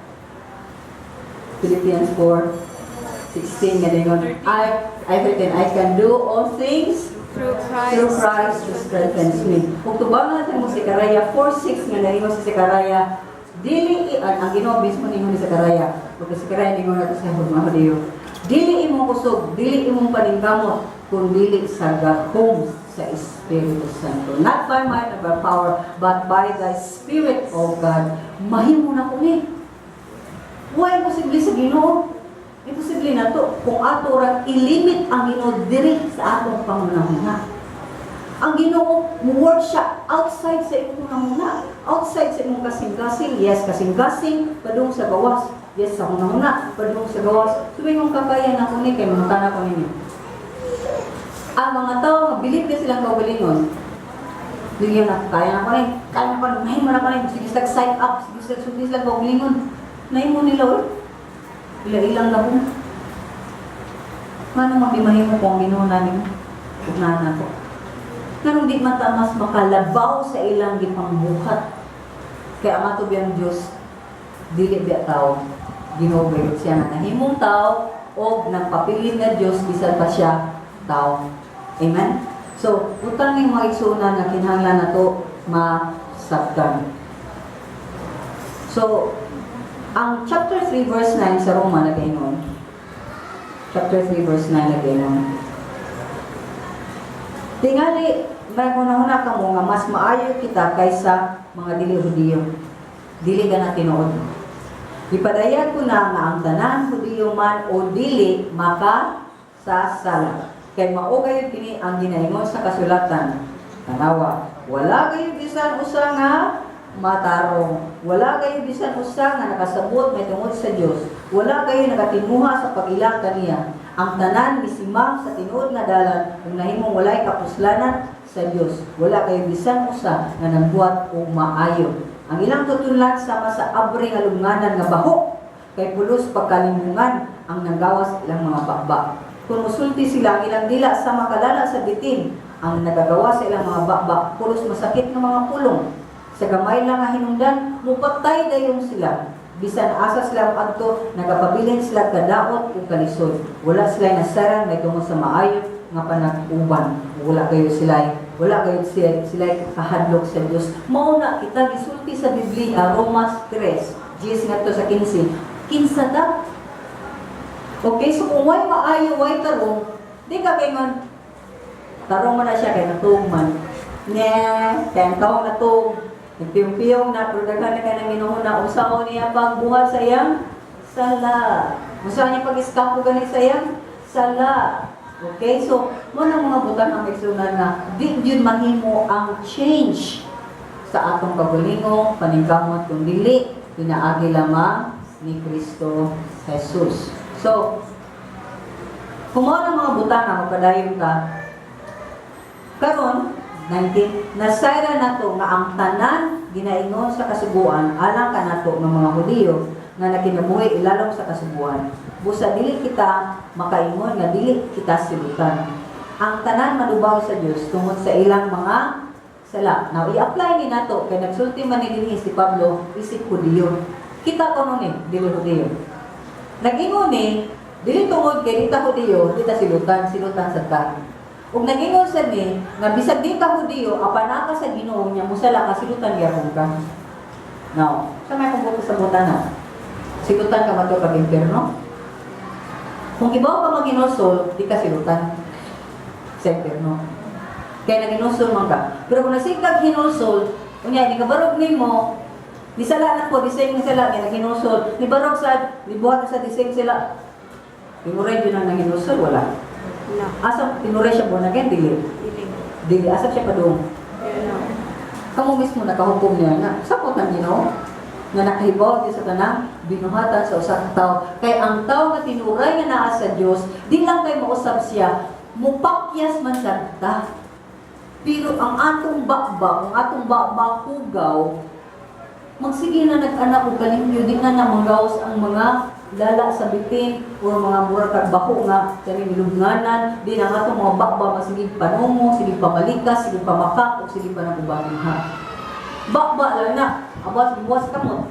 Philippians 4:16 nga dingon I 13, "I can do all things through Christ, through Christ who strengthens me." Kung tubangan sa mo si Zechariah 4:6 nga naingon si Zechariah, dili ang Ginoo mismo ningon ni Zechariah. Ug si Zechariah ningon nato sa mga Hudiyo. "Dili imong kusog, dili imong paningkamot, kun dili sa gahom sa Espiritu Santo. Not by might nor by power, but by thy Spirit, O God." Mahimo na kuni. Why imposible sa Ginoo? Imposible na to kung ato ra ilimit ang Ginoo diri sa atong pangunahuna. Ang Ginoo mo work siya outside sa imong hunahuna, outside sa imong kasing-kasing. Yes, kasing-kasing padung sa gawas. Yes, sa hunahuna padung sa gawas. So imong kakaya na kuni kay mangutana ko ninyo. Ang mga tao nga bilib ka silang kaugalingon, dili na kaya na ko ni, kaya na ko ni, mahimo na ko ni, sige sila sign up, sige sila sugdi sila kaugalingon. Nahimo nila oy. Ila ilang gahom. Ngano man di mahimo ko ang Ginoo na nimo? Ug naa nako. Nganong di man ta mas makalabaw sa ilang gipangbuhat? Kaya ang ato biyang Diyos, dili biya tao. Ginoo gayud siya nga nahimong tao o nagpapilin nga Diyos bisan pa siya tao. Amen? So, butang ning mga igsuonan nga kinahanglan nato masabtan. So, ang chapter 3 verse 9 sa Roma nagaingon. Chapter 3 verse 9 nagaingon. Tingali, may hunahuna kamo nga mas maayo kita kaysa mga dili Hudiyo. Dili ka na tinuod. Ipadayag ko na nga ang tanan, Hudiyo man o dili, maka sa sala. Kay mao gayud kini ang ginaingon sa kasulatan. Tanawa, wala gayud bisan usa nga matarong. Wala gayud bisan usa nga nakasabot may tungod sa Dios. Wala gayud nakatinguha sa pag-ila kaniya. Ang tanan misimang sa tinuod nga dalan ug nahimong walay kapuslanan sa Dios. Wala gayud bisan usa nga nagbuhat og maayo. Ang ilang tutunlan sama sa abri nga lunganan nga baho, kay pulos pagkalimbungan ang nanggawas ilang mga baba. Kung musulti sila, ang ilang dila sama kalala sa bitin. Ang nagagawa sa ilang mga baba pulos masakit nga mga pulong. Sa gamay lang nga hinungdan, mupatay dayon sila. Bisan asa sila adto, nagapabilin sila kadaot ug kalisod. Wala sila nasaran may tungod sa maayo nga panag-uban. Wala kayo sila kahadlok sa Dios. Mao na kita gisulti sa Biblia, Romas 3, 10 ngadto sa 15. Kinsa ta? Okay, so kung way maayo, way tarong, di ka kaingon, tarong man na siya kay natuog man. Nye, kay ang taong natuog, nagpiyong-piyong na, pero daghan na kay nang ginuhon na, unsaon niya pagbuhat sa iyang sala? Unsa niya pag-iskapo gani sa iyang sala? Okay, so, mao na mga butang ang igsuonan nga, di gyud mahimo ang change sa atong kaugalingong paningkamot kung dili pinaagi lamang ni Kristo Jesus. So, kung mao ng mga butang nga magpadayon ka, karon 19, nasayran nato nga ang tanan ginaingon sa kasuguan alang kanato nga mga Hudiyo nga nakinabuhi ilalom sa kasuguan. Busa dili kita makaingon nga dili kita silutan. Ang tanan madubaw sa Dios tungod sa ilang mga sala. Now, i-apply ni nato kay nagsulti man ni dinhi si Pablo isip Hudiyo. Kita ko ni dili Hudiyo. Nag-ingon ni dili tungod kay di ta Hudiyo, di ta silutan, silutan sa ta. Ug nag-ingon sad ni nga bisag di ka Hudiyo, apan naa ka sa Ginoo nya musala ka, silutan gyapon ka. Now, sa may kung sa buta na. Silutan ka ba to kag impyerno? Kung ibaw ka maghinulsol, di ka silutan sa impyerno. Kaya naghinulsol man ka. Pero kung nasigag hinulsol, unya, di ka barog nimo, di sala na po, di same nga sala, kaya naghinulsol, ni barog sa, ni buhat sa di same sila. Tinuray yun ang naghinulsol, wala. No. Asa, tinuray siya born again, dili. Dili. Dili, asa siya padung? No. Kamo mismo nakahukom niya na sapot ng Ginoo nga nakahibaw gyud sa tanang binuhatan sa usa ka tawo. Kay ang tawo nga tinuray nga naa sa Dios, di lang kay mausab siya, mupakyas man sad ta. Pero ang atong bakba, ang atong bakba hugaw, magsige na nag-anak og kalimpyo, di na na manggawas ang mga lala sa bitin or mga mura kag baho nga kani nilubnganan, di na nga atong mga bakba masigig panungo, sige pamalikas, sige pamakak, o sige pa nang ha. Bakba lang na, about gibuhat sa kamot,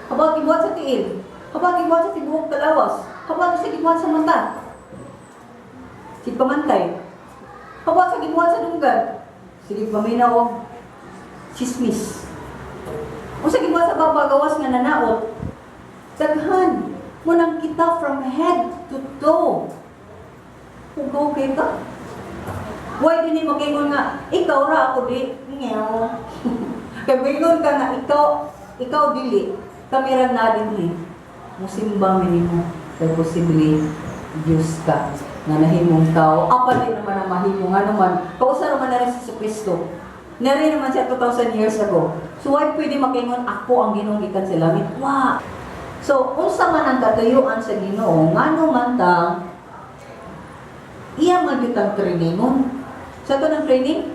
about gibuhat sa tiil, about gibuhat sa tibuok kalawas, about sa gibuhat sa mata, sige pamantay, about sa gibuhat sa dunggan, sige paminaw og chismis. Unsa gibuhat sa baba gawas nga nanaot? Daghan mo nang kita from head to toe. Hugaw kay ka. Why din mo kaingon nga ikaw ra, ako di? Ngew. Kay moingon ka nga ikaw dili, kami ra na dinhi. Musimba mi nimo kay posible Diyos ka nga nahimong tao. Apa din naman ang mahimo nga naman. Kausa naman na rin si Kristo. Nari naman siya 2,000 years ago. So why pwede makaingon ako ang Ginoo gikan sa langit? Wa. So unsa man ang katuyuan sa Ginoo, ngano man ta iya man gyud ang trainingon. Sa to ng training,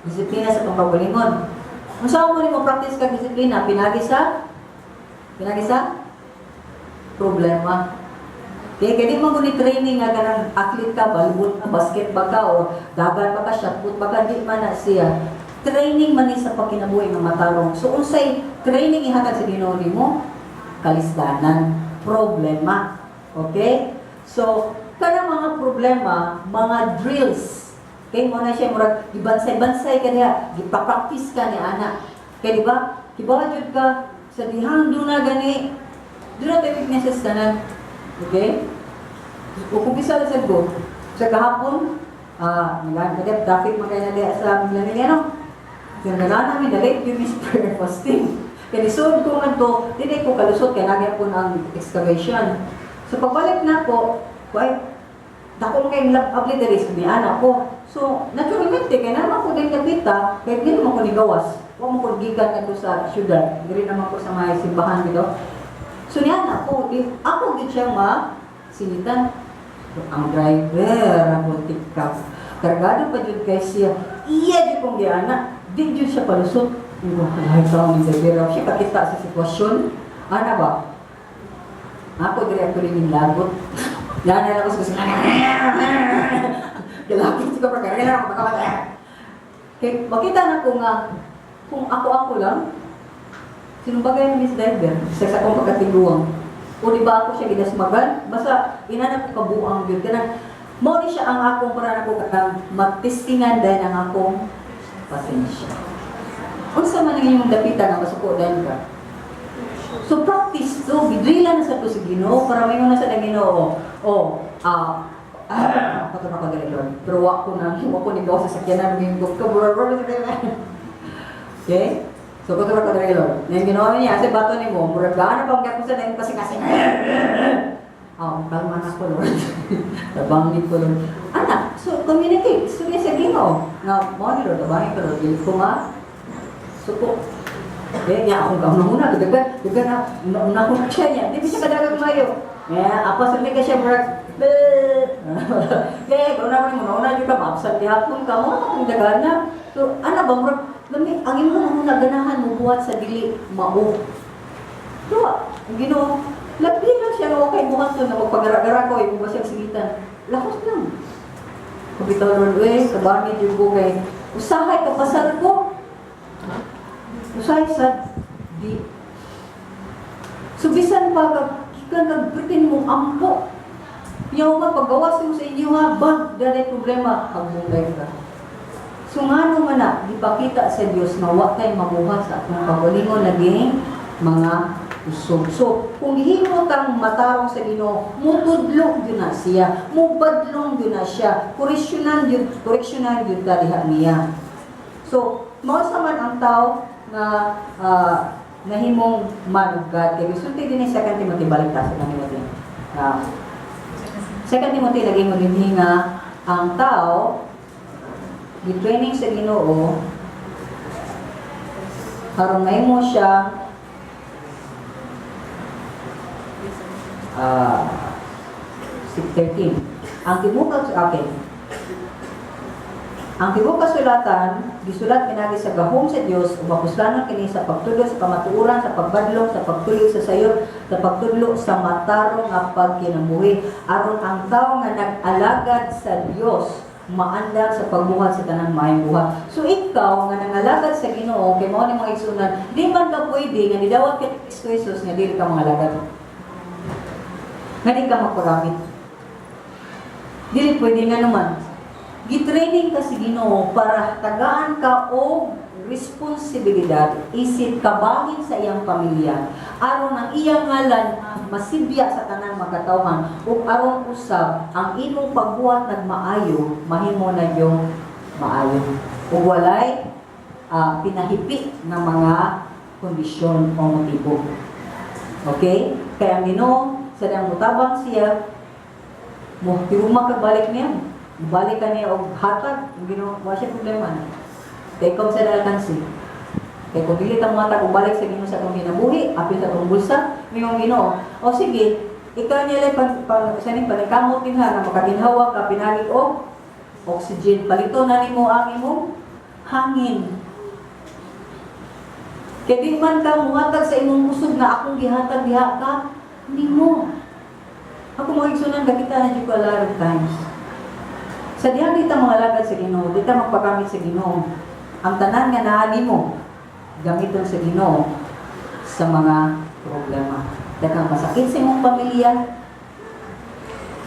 disiplina sa itong kaugalingon. Unsa mo nimo practice kag disiplina? Pinagi sa problema. Kaya kaya di man ni training nga kanang athlete ka, volleyball ka, basket ba ka, o dagan ba ka, shot put ba ka, di man na siya. Training man ni sa pagkinabuhi nga matarong. So unsay training ihatag sa Ginoo nimo? Kalisdanan, problema. Okay? So, kanang mga problema, mga drills. Kay mo na siya murag gibansay-bansay ka niya, gipa-practice ka ni ana. Kay di ba? Kibaw jud ka sa dihang duna gani, duna tay weaknesses tanan. Okay? O kung bisa lang sad ko, sa kahapon, nag traffic man kay na diha sa Milanilla, no? Kaya nga namin, na-late yung miss prayer fasting. Kaya nisod ko nga to, dili ko kalusot, kaya nagyan po ng excavation. So pagbalik na po, ay, dako kay abli diri sa mi ana ko. So, naturalmente, kay naman ko din kapita, kay di naman ko ni gawas. Wa mo ko gikan ngadto sa syudad. Diri naman ko sa may simbahan dito. So niya na ko, di, ako gid siya ma singitan. Ang driver, ang pick up. Kargado pa jud kay siya. Iya jud kong giana, di jud siya palusot. Ingon ko, "Ay, tao ni driver." Siya kakita sa sitwasyon. Ana ba? Ako diri actually ning lagot. Yan na ako sa Galapit ko pa kaya ako baka. Kay makita na ko nga kung ako-ako lang, sinumbagay ni Miss Driver sa akong pagkatiguang. O di ba ako siya gidasmagan? Basta ina na ko kabuang gyud kanang mao ni siya ang akong para nako kanang matistingan dahil ang akong pasensya. Unsa man ang inyong dapitan nga masuko dayon ka? So practice to, gidrilla na sa to sa Ginoo para mayon na sa Ginoo. Oh, kato na ko dili, Lord. Pero wa ko ni gawa sa sakyanan ng ko. Okay? So kato na ko dili, Lord. Nang Ginoo niya sa bato nimo, murag gaano pa gyapon sa nang kasi kasi. Oh, kalma na ko, Lord. Tabangin ko, Lord. Anak, so communicate. So sa Ginoo. Nga mo ni Lord, tabangin ko, Lord. Dili ko ma suko. Eh, niya akong kauna-una, dagan, dagan na, una ko na siya niya. Di ba siya kadagang mayo? Eh, apa sa ka siya, murag, kaya, ikaw na mo, una ka, maabsent gihapon ka, mo na dagan na. So, ano ba, murag, lami, ang imong una ganahan mo buhat sa dili mao. Duwa, ang Ginoo, labi lang siya nga kay buhat to na magpagara-gara ko, imo ba siyang singitan. Lakos lang. Kabitaw, Lord, eh, kabangit yung ko kay, usahay ka pasar ko. Usahay sa di. So bisan pa kag gikan kag pretend mong ampo. Yaw nga paggawas mo sa inyo ha, bag danay problema, hagbungay ka. So ngano man na gipakita sa Dios nga wa kay mabuhat sa atong kaugalingon naging mga kusog. So, kung gihimo kang matarong sa Ginoo, mutudlo gyud na siya, mubadlong gyud na siya, koreksyonan gyud ka diha niya. So, mao sa man ang tao nga nahimong man of God. Kay gisulti din ni 2 Timothy, balik ta sa 2 Timothy. 2 Timothy naging dinhi nga ang tao gi-training sa Ginoo aron mahimo siya 6:13. Ang tibuok, okay. Ang tibuok kasulatan gisulat pinagi sa gahom sa Dios ug mapuslanon kini sa pagtudlo sa kamatuoran, sa pagbadlong, sa pagtulig sa sayo, sa pagtudlo sa matarong nga pagkinabuhi, aron ang tawo nga nag-alagad sa Dios maandam sa pagbuhat sa tanang maayong buhat. So ikaw nga nangalagad sa Ginoo kay mao ni mga igsuonan, di man ka pwede nga nidawat kay Kristo Jesus nga dili ka mangalagad. Nga di ka magpagamit. Dili pwede nga naman. Gitraining ka sa Ginoo para tagaan ka og responsibilidad isip kabahin sa iyang pamilya aron ang iyang ngalan masibya sa tanang makatawhan ug aron usab ang imong pagbuhat nagmaayo mahimo na yung maayo ug walay pinahipi ng mga kondisyon o motibo. Okay? Kaya ang Ginoo sa dang mutabang siya mo tiruma ka balik niya. Balik ka niya og hatag, ang Ginoo wa siya problema na. Kay ikaw sa alkansi. Kay kung dili ta mohatag og balik sa Ginoo sa atong kinabuhi, apil sa atong bulsa, mingong Ginoo. O sige, ikaw niya lang pan, pan, sa ning paningkamot din ha nga makaginhawa ka pinagi og oxygen. Palito na nimo ang imong hangin. Kay di man ka muhatag sa imong kusog nga akong gihatag diha ka nimo. Ako, mga igsunan, kakita na jud ko a lot of times. Sa dihang di ta mga alagad sa Ginoo, di ta magpagamit sa Ginoo. Ang tanan nga naa nimo, gamiton sa Ginoo sa mga problema. Daghang masakit sa imong pamilya,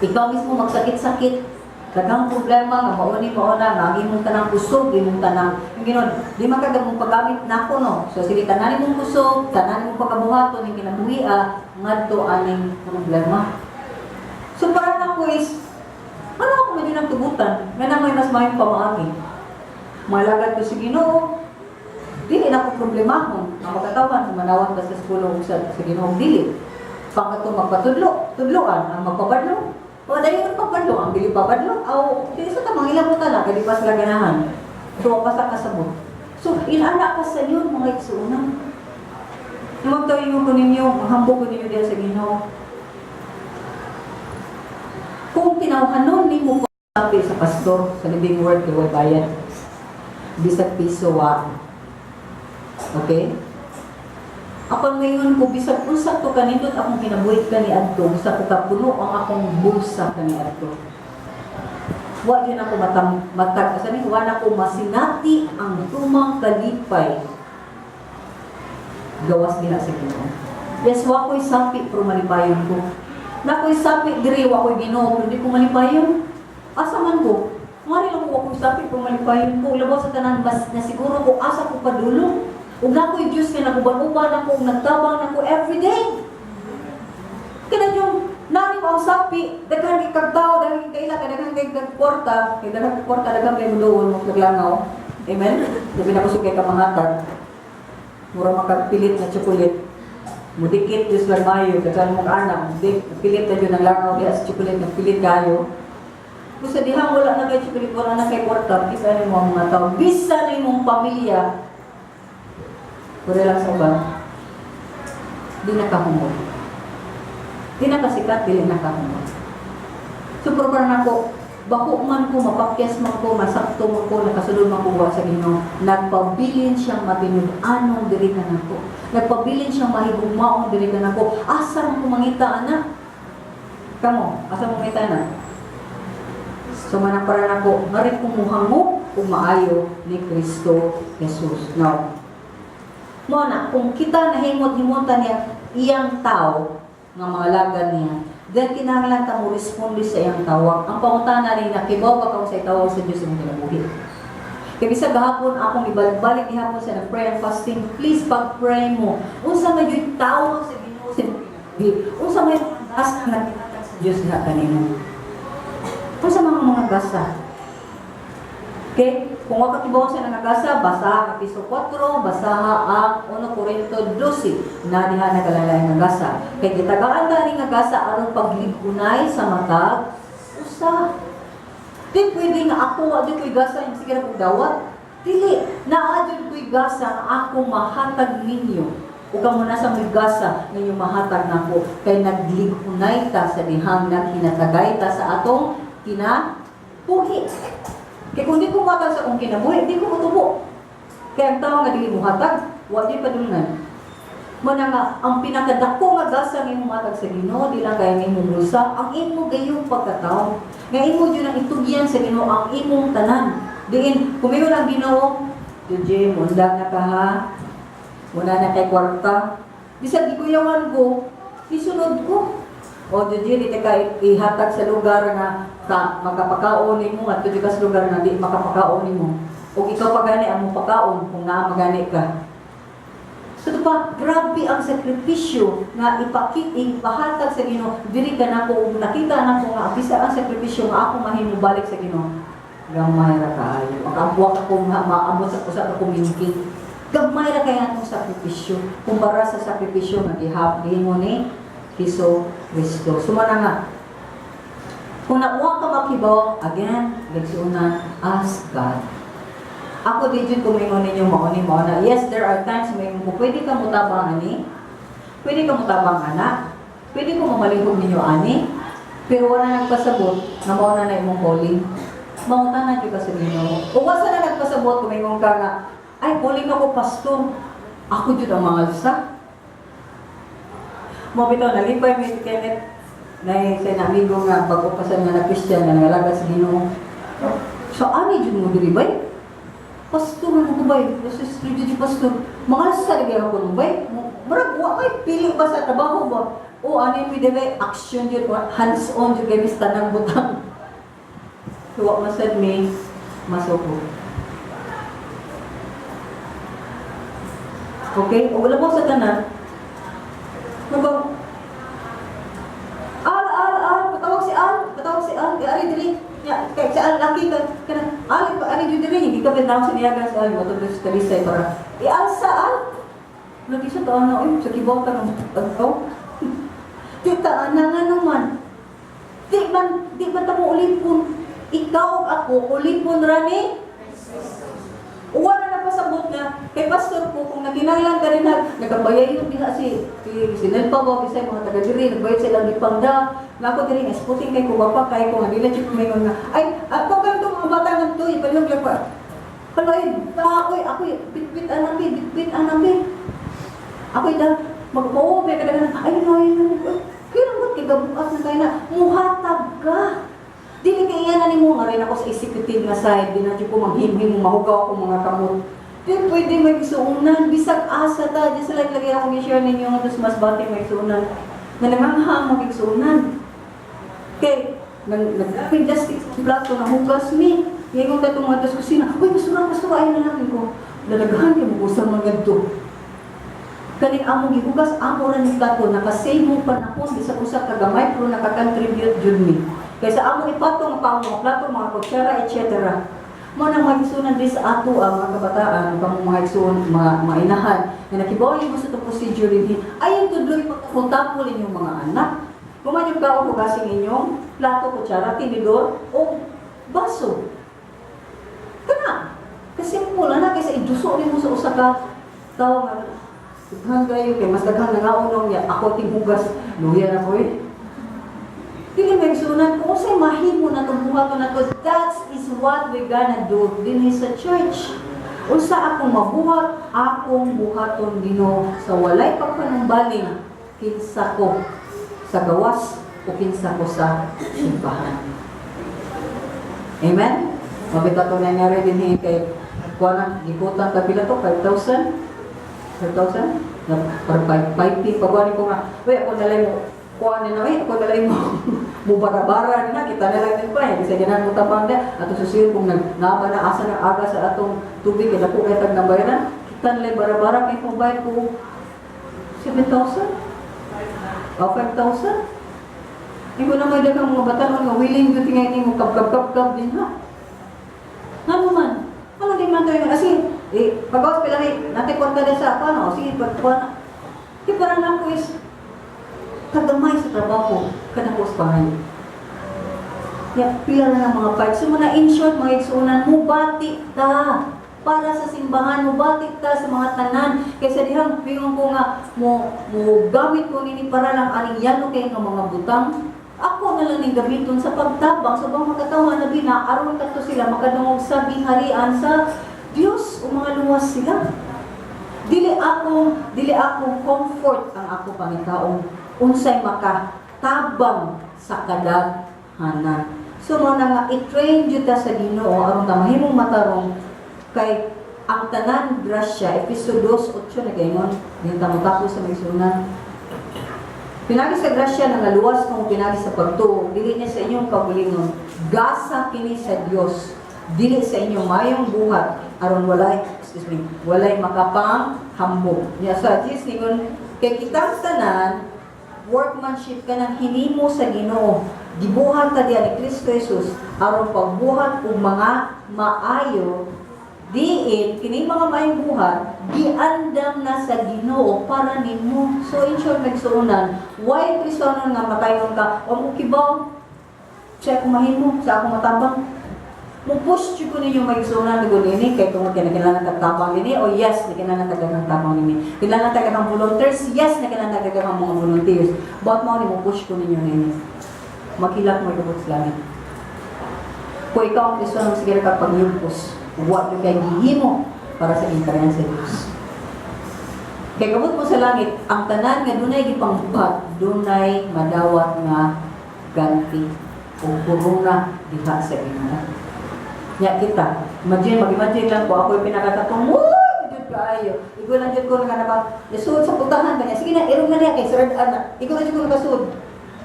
ikaw mismo magsakit-sakit, daghang problema nga mauni mauna nga ang imong tanang kusog, imong tanang yung Ginoo, di man kag mong paggamit nako, no. So sige, tanan imong kusog, tanan imong pagkabuhaton ning kinabuhi ngadto aning problema. So para nako is ano ako medyo ng tugutan, nga na may mas mayong pamaagi. Malagad ko sa Ginoo, dili na ko problemahon. Ang makatawan, humanawan ba sa eskwela ug sa Ginoo, dili. Pang katong magpatudlo, tudloan, ang magpabadlo. O dali ang pabadlo, ang dili pabadlo, aw dili sa tamang ilang mo tala, kay di pa sila ganahan. So, pa sa kasabot. So, inana ka sa yun, mga igsuonan. Magtayo ko ninyo, mahambog ko ninyo diya sa Ginoo. Kung tinawhanon nimo sabi sa pastor sa Living Word kay way bayad. Bisag piso wa. Okay? Apan ngayon ko bisag unsa to kanindot akong kinabuhi kaniadto, bisa ko kapuno ang akong bulsa kaniadto. Wa yun ako matam, matag, asa ni, wa na ko masinati ang tumang kalipay gawas diha sa Ginoo. Yes, wa ko'y sapi pero malipayon ko. Na ko'y sapi diri, wa ko'y Ginoo pero di ko malipayon. Asa man ko? Ngari lang ko wa ko'y sapi pero malipayon ko. Labaw sa tanan mas nasiguro ko asa ko padulong. Ug na ko'y Diyos nga naguban-uban ako ug nagtabang nako every day. Kaya yung nani mo ang sapi, daghan kay kag tao, daghan kay kaila, kay daghan kay kag kwarta, kay daghan kay kwarta, daghan kay muduol mo naglangaw. Amen? Labi na kusog kay kamangatag. Mura makagpilit na chocolate. Mudikit Diyos lang mayo, daghan mong anak, mudik, pilit na yun ang langaw diha sa chocolate, nagpilit kayo. Kung sa dihang wala na kay chocolate, wala na kay kwarta, kita nimo ang mga tao, bisa na imong pamilya, wala lang sa uban, di nakahumol. Di nakasikat, dili nakahumol. So, pero parang ako, bako man ko, mapakyas man ko, masakto man ko, nakasulod man ko wa sa Ginoo, nagpabilin siyang matinud-anong diri kanako. Nagpabilin siyang mahigugmaong diri kanako. Asa man ko mangita ana? Kamo, asa mo mangita ana? So manang para nako, ngari kumuhangop ug maayo ni Kristo Jesus. Now, mo na, kung kita nahimot-himutan niya iyang tao, nga mga alagad niya, then kinahanglan ta mo responde sa iyang tawag. Ang pangutana ni nakibaw ba ka sa tawag sa Dios imong kinabuhi? Kay bisag gahapon akong ibalik-balik gihapon sa nag-pray and fasting, please pag-pray mo. Unsa may juy tawag sa Ginoo sa imong kinabuhi? Unsa may mga gasa nga gihatag sa Dios diha kanimo? Unsa mga gasa? Okay? Kung wa ka kibaw sa nga gasa, basaha ang Efeso 4, basaha ang 1 Corinto 12 na diha nagalain nga gasa. Kay gitagaan ta ni nga gasa aron pagligunay sa matag usa. Di pwede nga ako wa di ko'y gasa yung sige na kong dawat. Dili, naa jud ko'y gasa nga ako mahatag ninyo. Ug kamo na sa mo'y gasa ninyo mahatag nako kay nagligunay ta sa dihang naghinatagay ta sa atong kinabuhi. Kay kung di ko matag sa akong kinabuhi, di ko motubo. Kaya ang tao nga dili mohatag, wa di padulngan. Mo na nga ang pinakadako nga gasa nga imong matag sa Ginoo di lang kay ang imong bulsa, ang imo gayong pagkatao. Nga imo jud ang itugyan sa Ginoo ang imong tanan. Diin kumingon ang Ginoo, "DJ, mundang na ka ha. Wala na kay kwarta." Bisag gikuyawan ko, isunod ko. "O DJ, di ka ihatag sa lugar nga ka makapakaon nimo, adto di ka sa lugar nga di makapakaon nimo. Ug ikaw pa gani ang mopakaon kung naa magani ka." So ito pa, grabe ang sakripisyo nga ipakit, ipahatag sa Ginoo diri ka nako ug nakita nako nga bisa ang sakripisyo nga ako mahimo balik sa Ginoo. Gamay ra kaayo. Makabuak ako nga maabot sa usa ka community. Gamay ra kay atong sakripisyo kumpara sa sakripisyo nga gihap gihimo ni Hesus Kristo. Sumana nga kung nakuha ka makibaw, again, igsuonan, ask God. Ako di jud ko mingon ninyo mao ni mao na. Yes, there are times may ko pwede ka mutabang ani. Pwede ka mutabang ana. Pwede ko mamalihog ninyo ani. Pero wala nagpasabot na mao na na imong calling. Mangutana jud ka sa Ginoo. O wasa na nagpasabot kung mingon ka nga, "Ay, calling ako pastor. Ako jud ang mga sa." Mo bitaw nalipay mi si Kenneth. Nay sa amigo nga bago pa sa nga na Christian nga nangalaga sa Ginoo. Sa ani jud mo diri, bay? Pastor ano ko, bay? Pastor jud, pastor. Mga sa lagi ako no, bay. Murag wa kay pili ba sa trabaho ba? O ani mi diri, action jud, hands on jud kay mis tanang butang. Wa masad mi masuko. Okay? O wala mo sa tanan. Ano ba? Al, Al, Al, patawag si Al, patawag si Al, kay ari diri. Ya, kay si Al laki ka kana Al, ari diri diri, hindi ka pinawag sa niyaga sa Al, mo sa Talisay para i-al sa Al. Lagi sa taon na, oy, sa kibaw ka ng pagkaw. Tita, ana nga naman. Di man tamo ulipon. Ikaw ug ako, ulipon ra ni Uwa na napasabot nga, kay pastor ko, kung nakinahanglan ka rin na, nagabayay yung diha si Nelpa ba, bisay mga taga diri, nagbayad sa ilang gipangda, nga ako diri, nga sputing kay ko, pa kay ko, nga dili jud ko maingon nga, ay, ako ganito mga bata nga to, ipalihog lang pa. Hala, ay, ako'y, ako'y, bitbit anami, bitbit anami. Ako'y da, mag-oo, may kadaganan, ay, ay, ay, ay, kaya ba't kay gabukas na tayo na, muhatag ka. Dili kay iya na nimo nga rin ako sa executive nga side, di na jud ko manghimhim, mahugaw ako mga kamot. Di pwede may gisuunan, bisag asa ta, di sa lagi ako gi-share ninyo nga dos mas bati may gisuunan. Nga nanganghang magigsuunan. Kay nang nagaping plastic plato na hugas mi. Ngayon ta itong mga kusina, uy, basura, basura, ay lalaki ko. Lalagahan kay mo usang mga to. Kaning among gihugas, amo ra ni plato, nakasave mo panahon, bisag usa ka gamay, pero nakakontribute jud mi. Kaysa among ipatong pa ang mga plato, mga kutsara, etc. Mo na mga igsunan di sa ato ang mga kabataan, kamo mga igsuon, mga inahan, nga nakibaw mo sa itong procedure din. Ayon tudloy pagtapol inyong mga anak. Kuman yung kaon, hugasin inyong plato, kutsara, tinidor, o baso. Kana, kasimple na kaysa iduso nimo sa usa ka tawo nga daghan kayo kay mas daghan nga ngaunong niya ako ting hugas luya na ko eh. Dili may sunan kung unsay mahimo na itong buhaton na to, that is what we gonna do dinhi sa church. Unsa akong mabuhat, akong buhaton, Ginoo, sa walay pagpanumbaling kinsa ko sa gawas o kinsa ko sa simbahan. Amen? Mabita to nangyari din kay kuha na, gikutan ka pila to, 5,000? 5,000? Na, para 5, 5 pagwani ko nga, uy, ako nalay mo, kuha ni na, uy, ako nalay mo, mubara-bara ni na, kita na lang din pa, eh, bisa ganahan mo tabang na, ato susiyon kung nag, naba na asa ng aga sa atong tubig, kaya dako kay tag nabayaran, kita nalay bara-bara, kay kung bayad ko, 7,000? O 5,000? Hindi ko na may daghang mga batanon nga willing yun tingay ni mo kab kab kab kab din ha. Ngano man? Ano di man tayo kasi eh pagawas pila ni natin kwarta na sa ano, sige pagkuha na. Di parang na ako is kagamay sa trabaho kada ko sa bahay. Ya, pila na ng mga parts. So, mga in short, mga igsuunan, mubati ta para sa simbahan, mubati ta sa mga tanan. Kaysa dihang bingon ko nga, mo gamit ko nini para lang aning yano kay nga mga butang. Ako na lang ning gamiton sa pagtabang sa bang makatawa na bina aron kadto sila makadungog sa gingharian sa Dios o mga luwas sila. Dili akong comfort ang ako pangitaong unsay makatabang sa kadaghanan. So mo na nga i-train jud ta sa Ginoo aron ta mahimong matarong kay ang tanan grasya. Efeso 2:8 nagaingon din ta motapos sa may. Pinagi sa grasya nangaluwas kung pinagi sa pagtuo, dili niya sa inyong kaugalingon. Gasa kini sa Dios, dili sa inyong mayong buhat, aron walay, excuse me, walay makapang hambog. Niya sa Diyos ningon, kay kitang tanan, workmanship ka ng hinimo sa Ginoo. Gibuhat ta diya ni Kristo Jesus aron pagbuhat og mga maayo diin kini mga maayong buhat giandam na sa Ginoo para nimo. So in short, nagsuunan, why Kristohanon nga makaingon ka, wa mo kibaw sa akong mahimo, sa akong matabang. Mo push jud ko ninyo maigsuonan ko nini kay tungod kay kinahanglan tag tabang nini o yes, kinahanglan tag daghang tabang nini. Kinahanglan tag daghang volunteers, yes, kinahanglan tag daghang mga volunteers. But mao ni mo push ko ninyo nini. Maghilak mo ikabot sa langit. Kung ikaw ang Kristohanon, sige ka pagyugpos, wa gyud kay gihimo para sa ginkarean sa Dios. Kay kabot mo sa langit, ang tanan nga dunay gipangbuhat, dunay madawat nga ganti o korona diha sa Ginoo. Nya kita, imagine, mag-imagine lang ko, ako yung pinakakatong, "Uy, jud kaayo." Igo lang jud ko nga na ba, lisod sa putahan ba niya. "Sige na, irong na niya kay sir ana." Igo lang jud ko nakasud.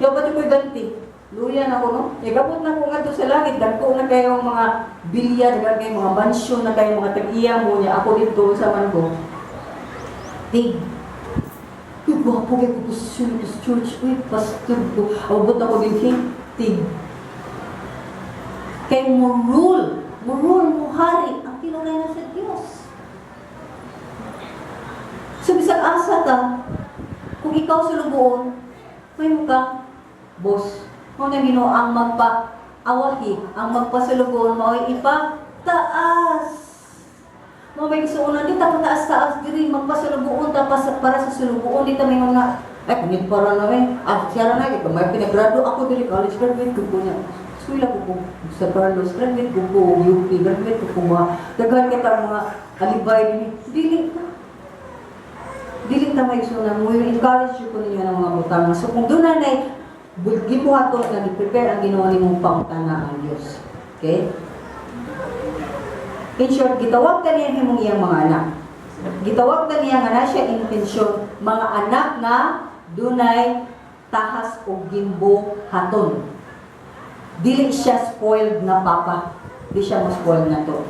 Yaw pa jud ko'y ganti. Luya na ko, no? Igabot na ko ngadto sa langit, dagko na kayo mga bilya, daghan kayo mga mansyon na kayo mga tag-iya mo niya. Ako dito sa man ko. Tig. "Uy, gwapo kay ko posisyon sa church. Uy, pastor ko. Abot ako din, tig." Kay mo rule, mo hari, ang tinunay na sa Diyos. So, bisag asa ta, kung ikaw sulugoon, may muka, boss. Kung na Ginoo ang magpa-awahi, ang magpasulugoon, mao'y ipa-taas. Mo may gisuonan, di ta pataas-taas diri, magpasulugoon ta para sa sulugoon, di ta may nga, "Ay, kunit para na eh. Ah, siya na, may pinagrado ako diri, college graduate ko po niya. Eskwela ko po sa Carlos, graduate ko po, UP, graduate ko po mga, daghan kita mga alibay dinhi." Dili ta. Dili ta may gisuonan mo, encourage ko ninyo ng mga butang. So kung doon na gibuhaton nga gi-prepare ang Ginoo nimong pangutana ang Dios. Okay? In short, gitawag ta niya himong iyang mga anak. Gitawag ta niya nga na siya intensyon, mga anak nga dunay tahas o gimbuhaton. Dili siya spoiled na papa. Di siya mo spoiled na to.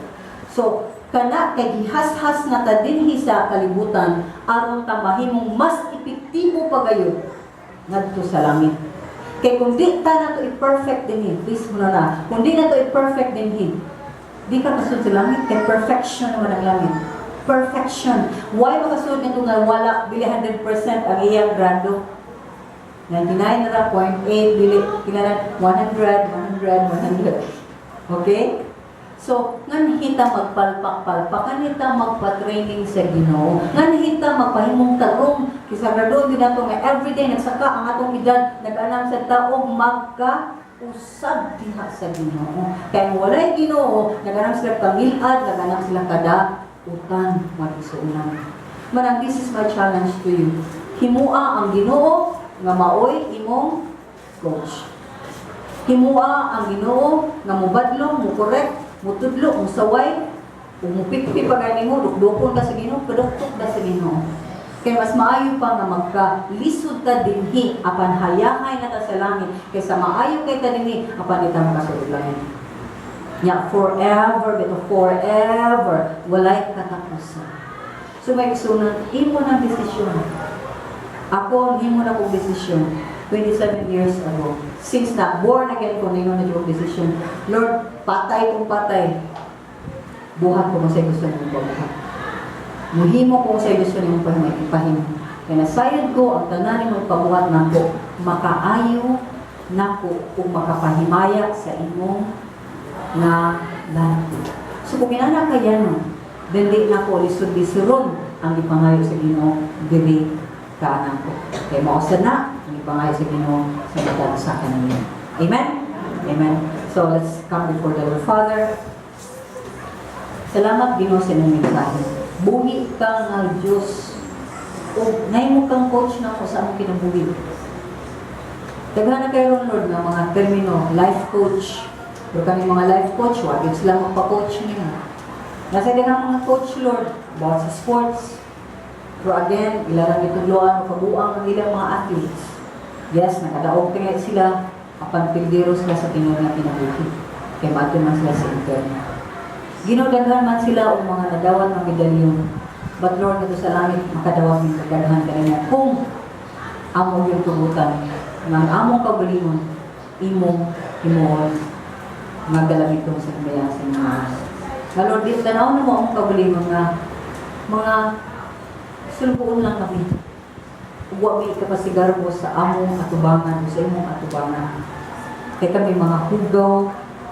So, kana kay gihas-has na ta dinhi sa kalibutan aron ta mahimong mas epektibo pa gayud ngadto sa langit. Kay kung di ta na to i-perfect dinhi, please mo na na, kung di na to i-perfect dinhi, di ka kasulod sa langit kay perfection naman ang langit. Perfection. Why makasulod nito nga wala bili 100% ang iyang grado? 99 na ra, 0.8, dili, kinahanglan 100, 100, 100. Okay? So, nganhita magpalpak-palpak, nganhita magpa-training sa Ginoo, nganhita magpahimong tarong, kisa graduon din nato nga everyday nagsaka ang atong edad, nag-anam sa tao magka usab diha sa Ginoo. Kaya kung walay Ginoo, nag-anam sila pangilad, nag-anam sila kada utan mag-isuunan. Manang this is my challenge to you. Himua ang Ginoo nga maoy imong coach. Himua ang Ginoo nga mubadlong, mo correct, mutudlo, musaway, ug mupikpi pa gani mo, dukdukon ka sa Ginoo, kaduktok ka sa Ginoo. Kaya mas maayo pa nga magka lisod ta dinhi apan hayahay na ta sa langit kaysa maayo kay ta dinhi apan di ta makasulod langit. Nya forever bito, forever, walay katapusan. So may isunan imo ng desisyon. Ako, himo na kong desisyon 27 years ago. Since na born again ko, ningon na yung desisyon. "Lord, patay kong patay. Buhat ko kung sa gusto niyong pabuhat. Muhimo ko sa gusto niyong ipahimo. Kaya nasayod ko ang tanan nimong pabuhat nako, makaayo nako ug makapahimaya sa imong ngalan." So kung inana kaya no, then di nako lisod-lisuron ang gipangayo sa Ginoo diri kanako. Kay mao sa na ang gipangayo sa Ginoo sa matag sa kanila. Amen? Amen. So let's come before the Lord. Father, salamat, Ginoo, sa inyong mensahe. Buhi ka nga Diyos. O nahimo kang coach na ako sa among kinabuhi. Daghan na kayo ron, Lord, nga mga termino, life coach. Pero kami mga life coach, wag yun sila magpa-coach niyo. Nasa daghang mga coach, Lord, about sa sports. Pero again, ilarang gitudloan o kabuang ang ilang mga athletes. Yes, nakadaog kaya sila, apan pildero sila sa tinuod nga kinabuhi. Kay maadto man sila sa impyerno. Ginoo, daghan man sila og mga nadawat ng medalyon. But Lord, ngadto sa langit, makadawat min daghan kanina kung amo yung tugutan nga ang among kaugalingon imong himuon nga galamiton sa himayan sa imong ngalan. Nga Lord, di tanaw na mo among kaugalingon nga mga sulugoon lang kami. Ug wa mi ikapasigarbo sa among atubangan o sa imong atubangan. Kay kami mga hugaw,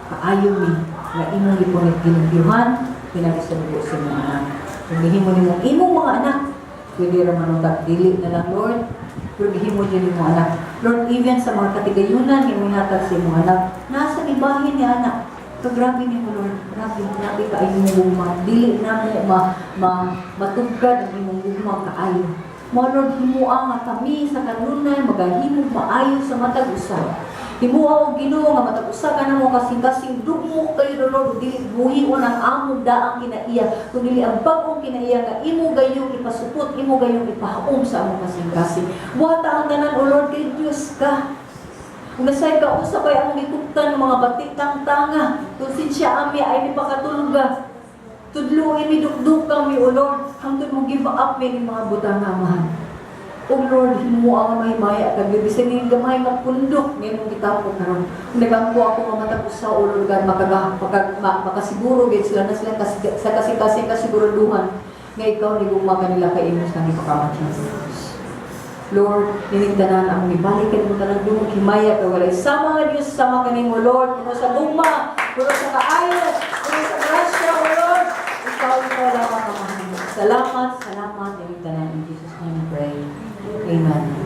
kaayo mi nga imong gipunit gilimpyuhan, pinagi sa dugo sa imong anak. Kung gihimo nimo imong mga anak, pwede ra man untag dili na lang, Lord, pero gihimo jud imong anak. Lord, even sa mga katigayunan imong hatag sa imong anak, nasa gibahin ni anak. So grabe nimo, Lord, grabe, grabe kaayo imong gugma. Dili na mo ma matugkad ang imong gugma kaayo. Mo Lord, himua nga kami sa kanunay magahimo maayo sa matag usa. Himua o Ginoo nga matag usa ka namo kasing-kasing dugmok kayo, Lord, ug dili buhion ang among daang kinaiya, kun dili ang bag-ong kinaiya nga imo gayong ipasupot, imo gayong ipahaom sa among kasing-kasing. Buhata ang tanan, O Lord, kay Dios ka. Kung nasay ka usa kay among gikuptan ng mga bati tangtanga, konsensya ami ay ni pakatulga. Tudluin mi, dukdukan mi, O Lord, hangtod mo give up mi ning mga butang nga, Amahan. O Lord, himua nga mahimaya kag bisan ning gamay nga pundok nga imong gitapok karon. Kung nagampo ako nga matag usa, O Lord God, makasiguro gid sila na sila sa kasing-kasing kasiguraduhan nga ikaw ni gugma kanila kay imo silang ipakamatyan sa krus. Lord, nining tanan ang ibalikan mo tanan dungog himaya kay walay sama nga Dios sama kanimo, Lord, puno sa gugma, puno sa kaayo, puno sa grasya, O Lord. Ikaw, ikaw lamang, Amahan. Salamat, salamat, nining tanan. In Jesus' name we pray. Amen.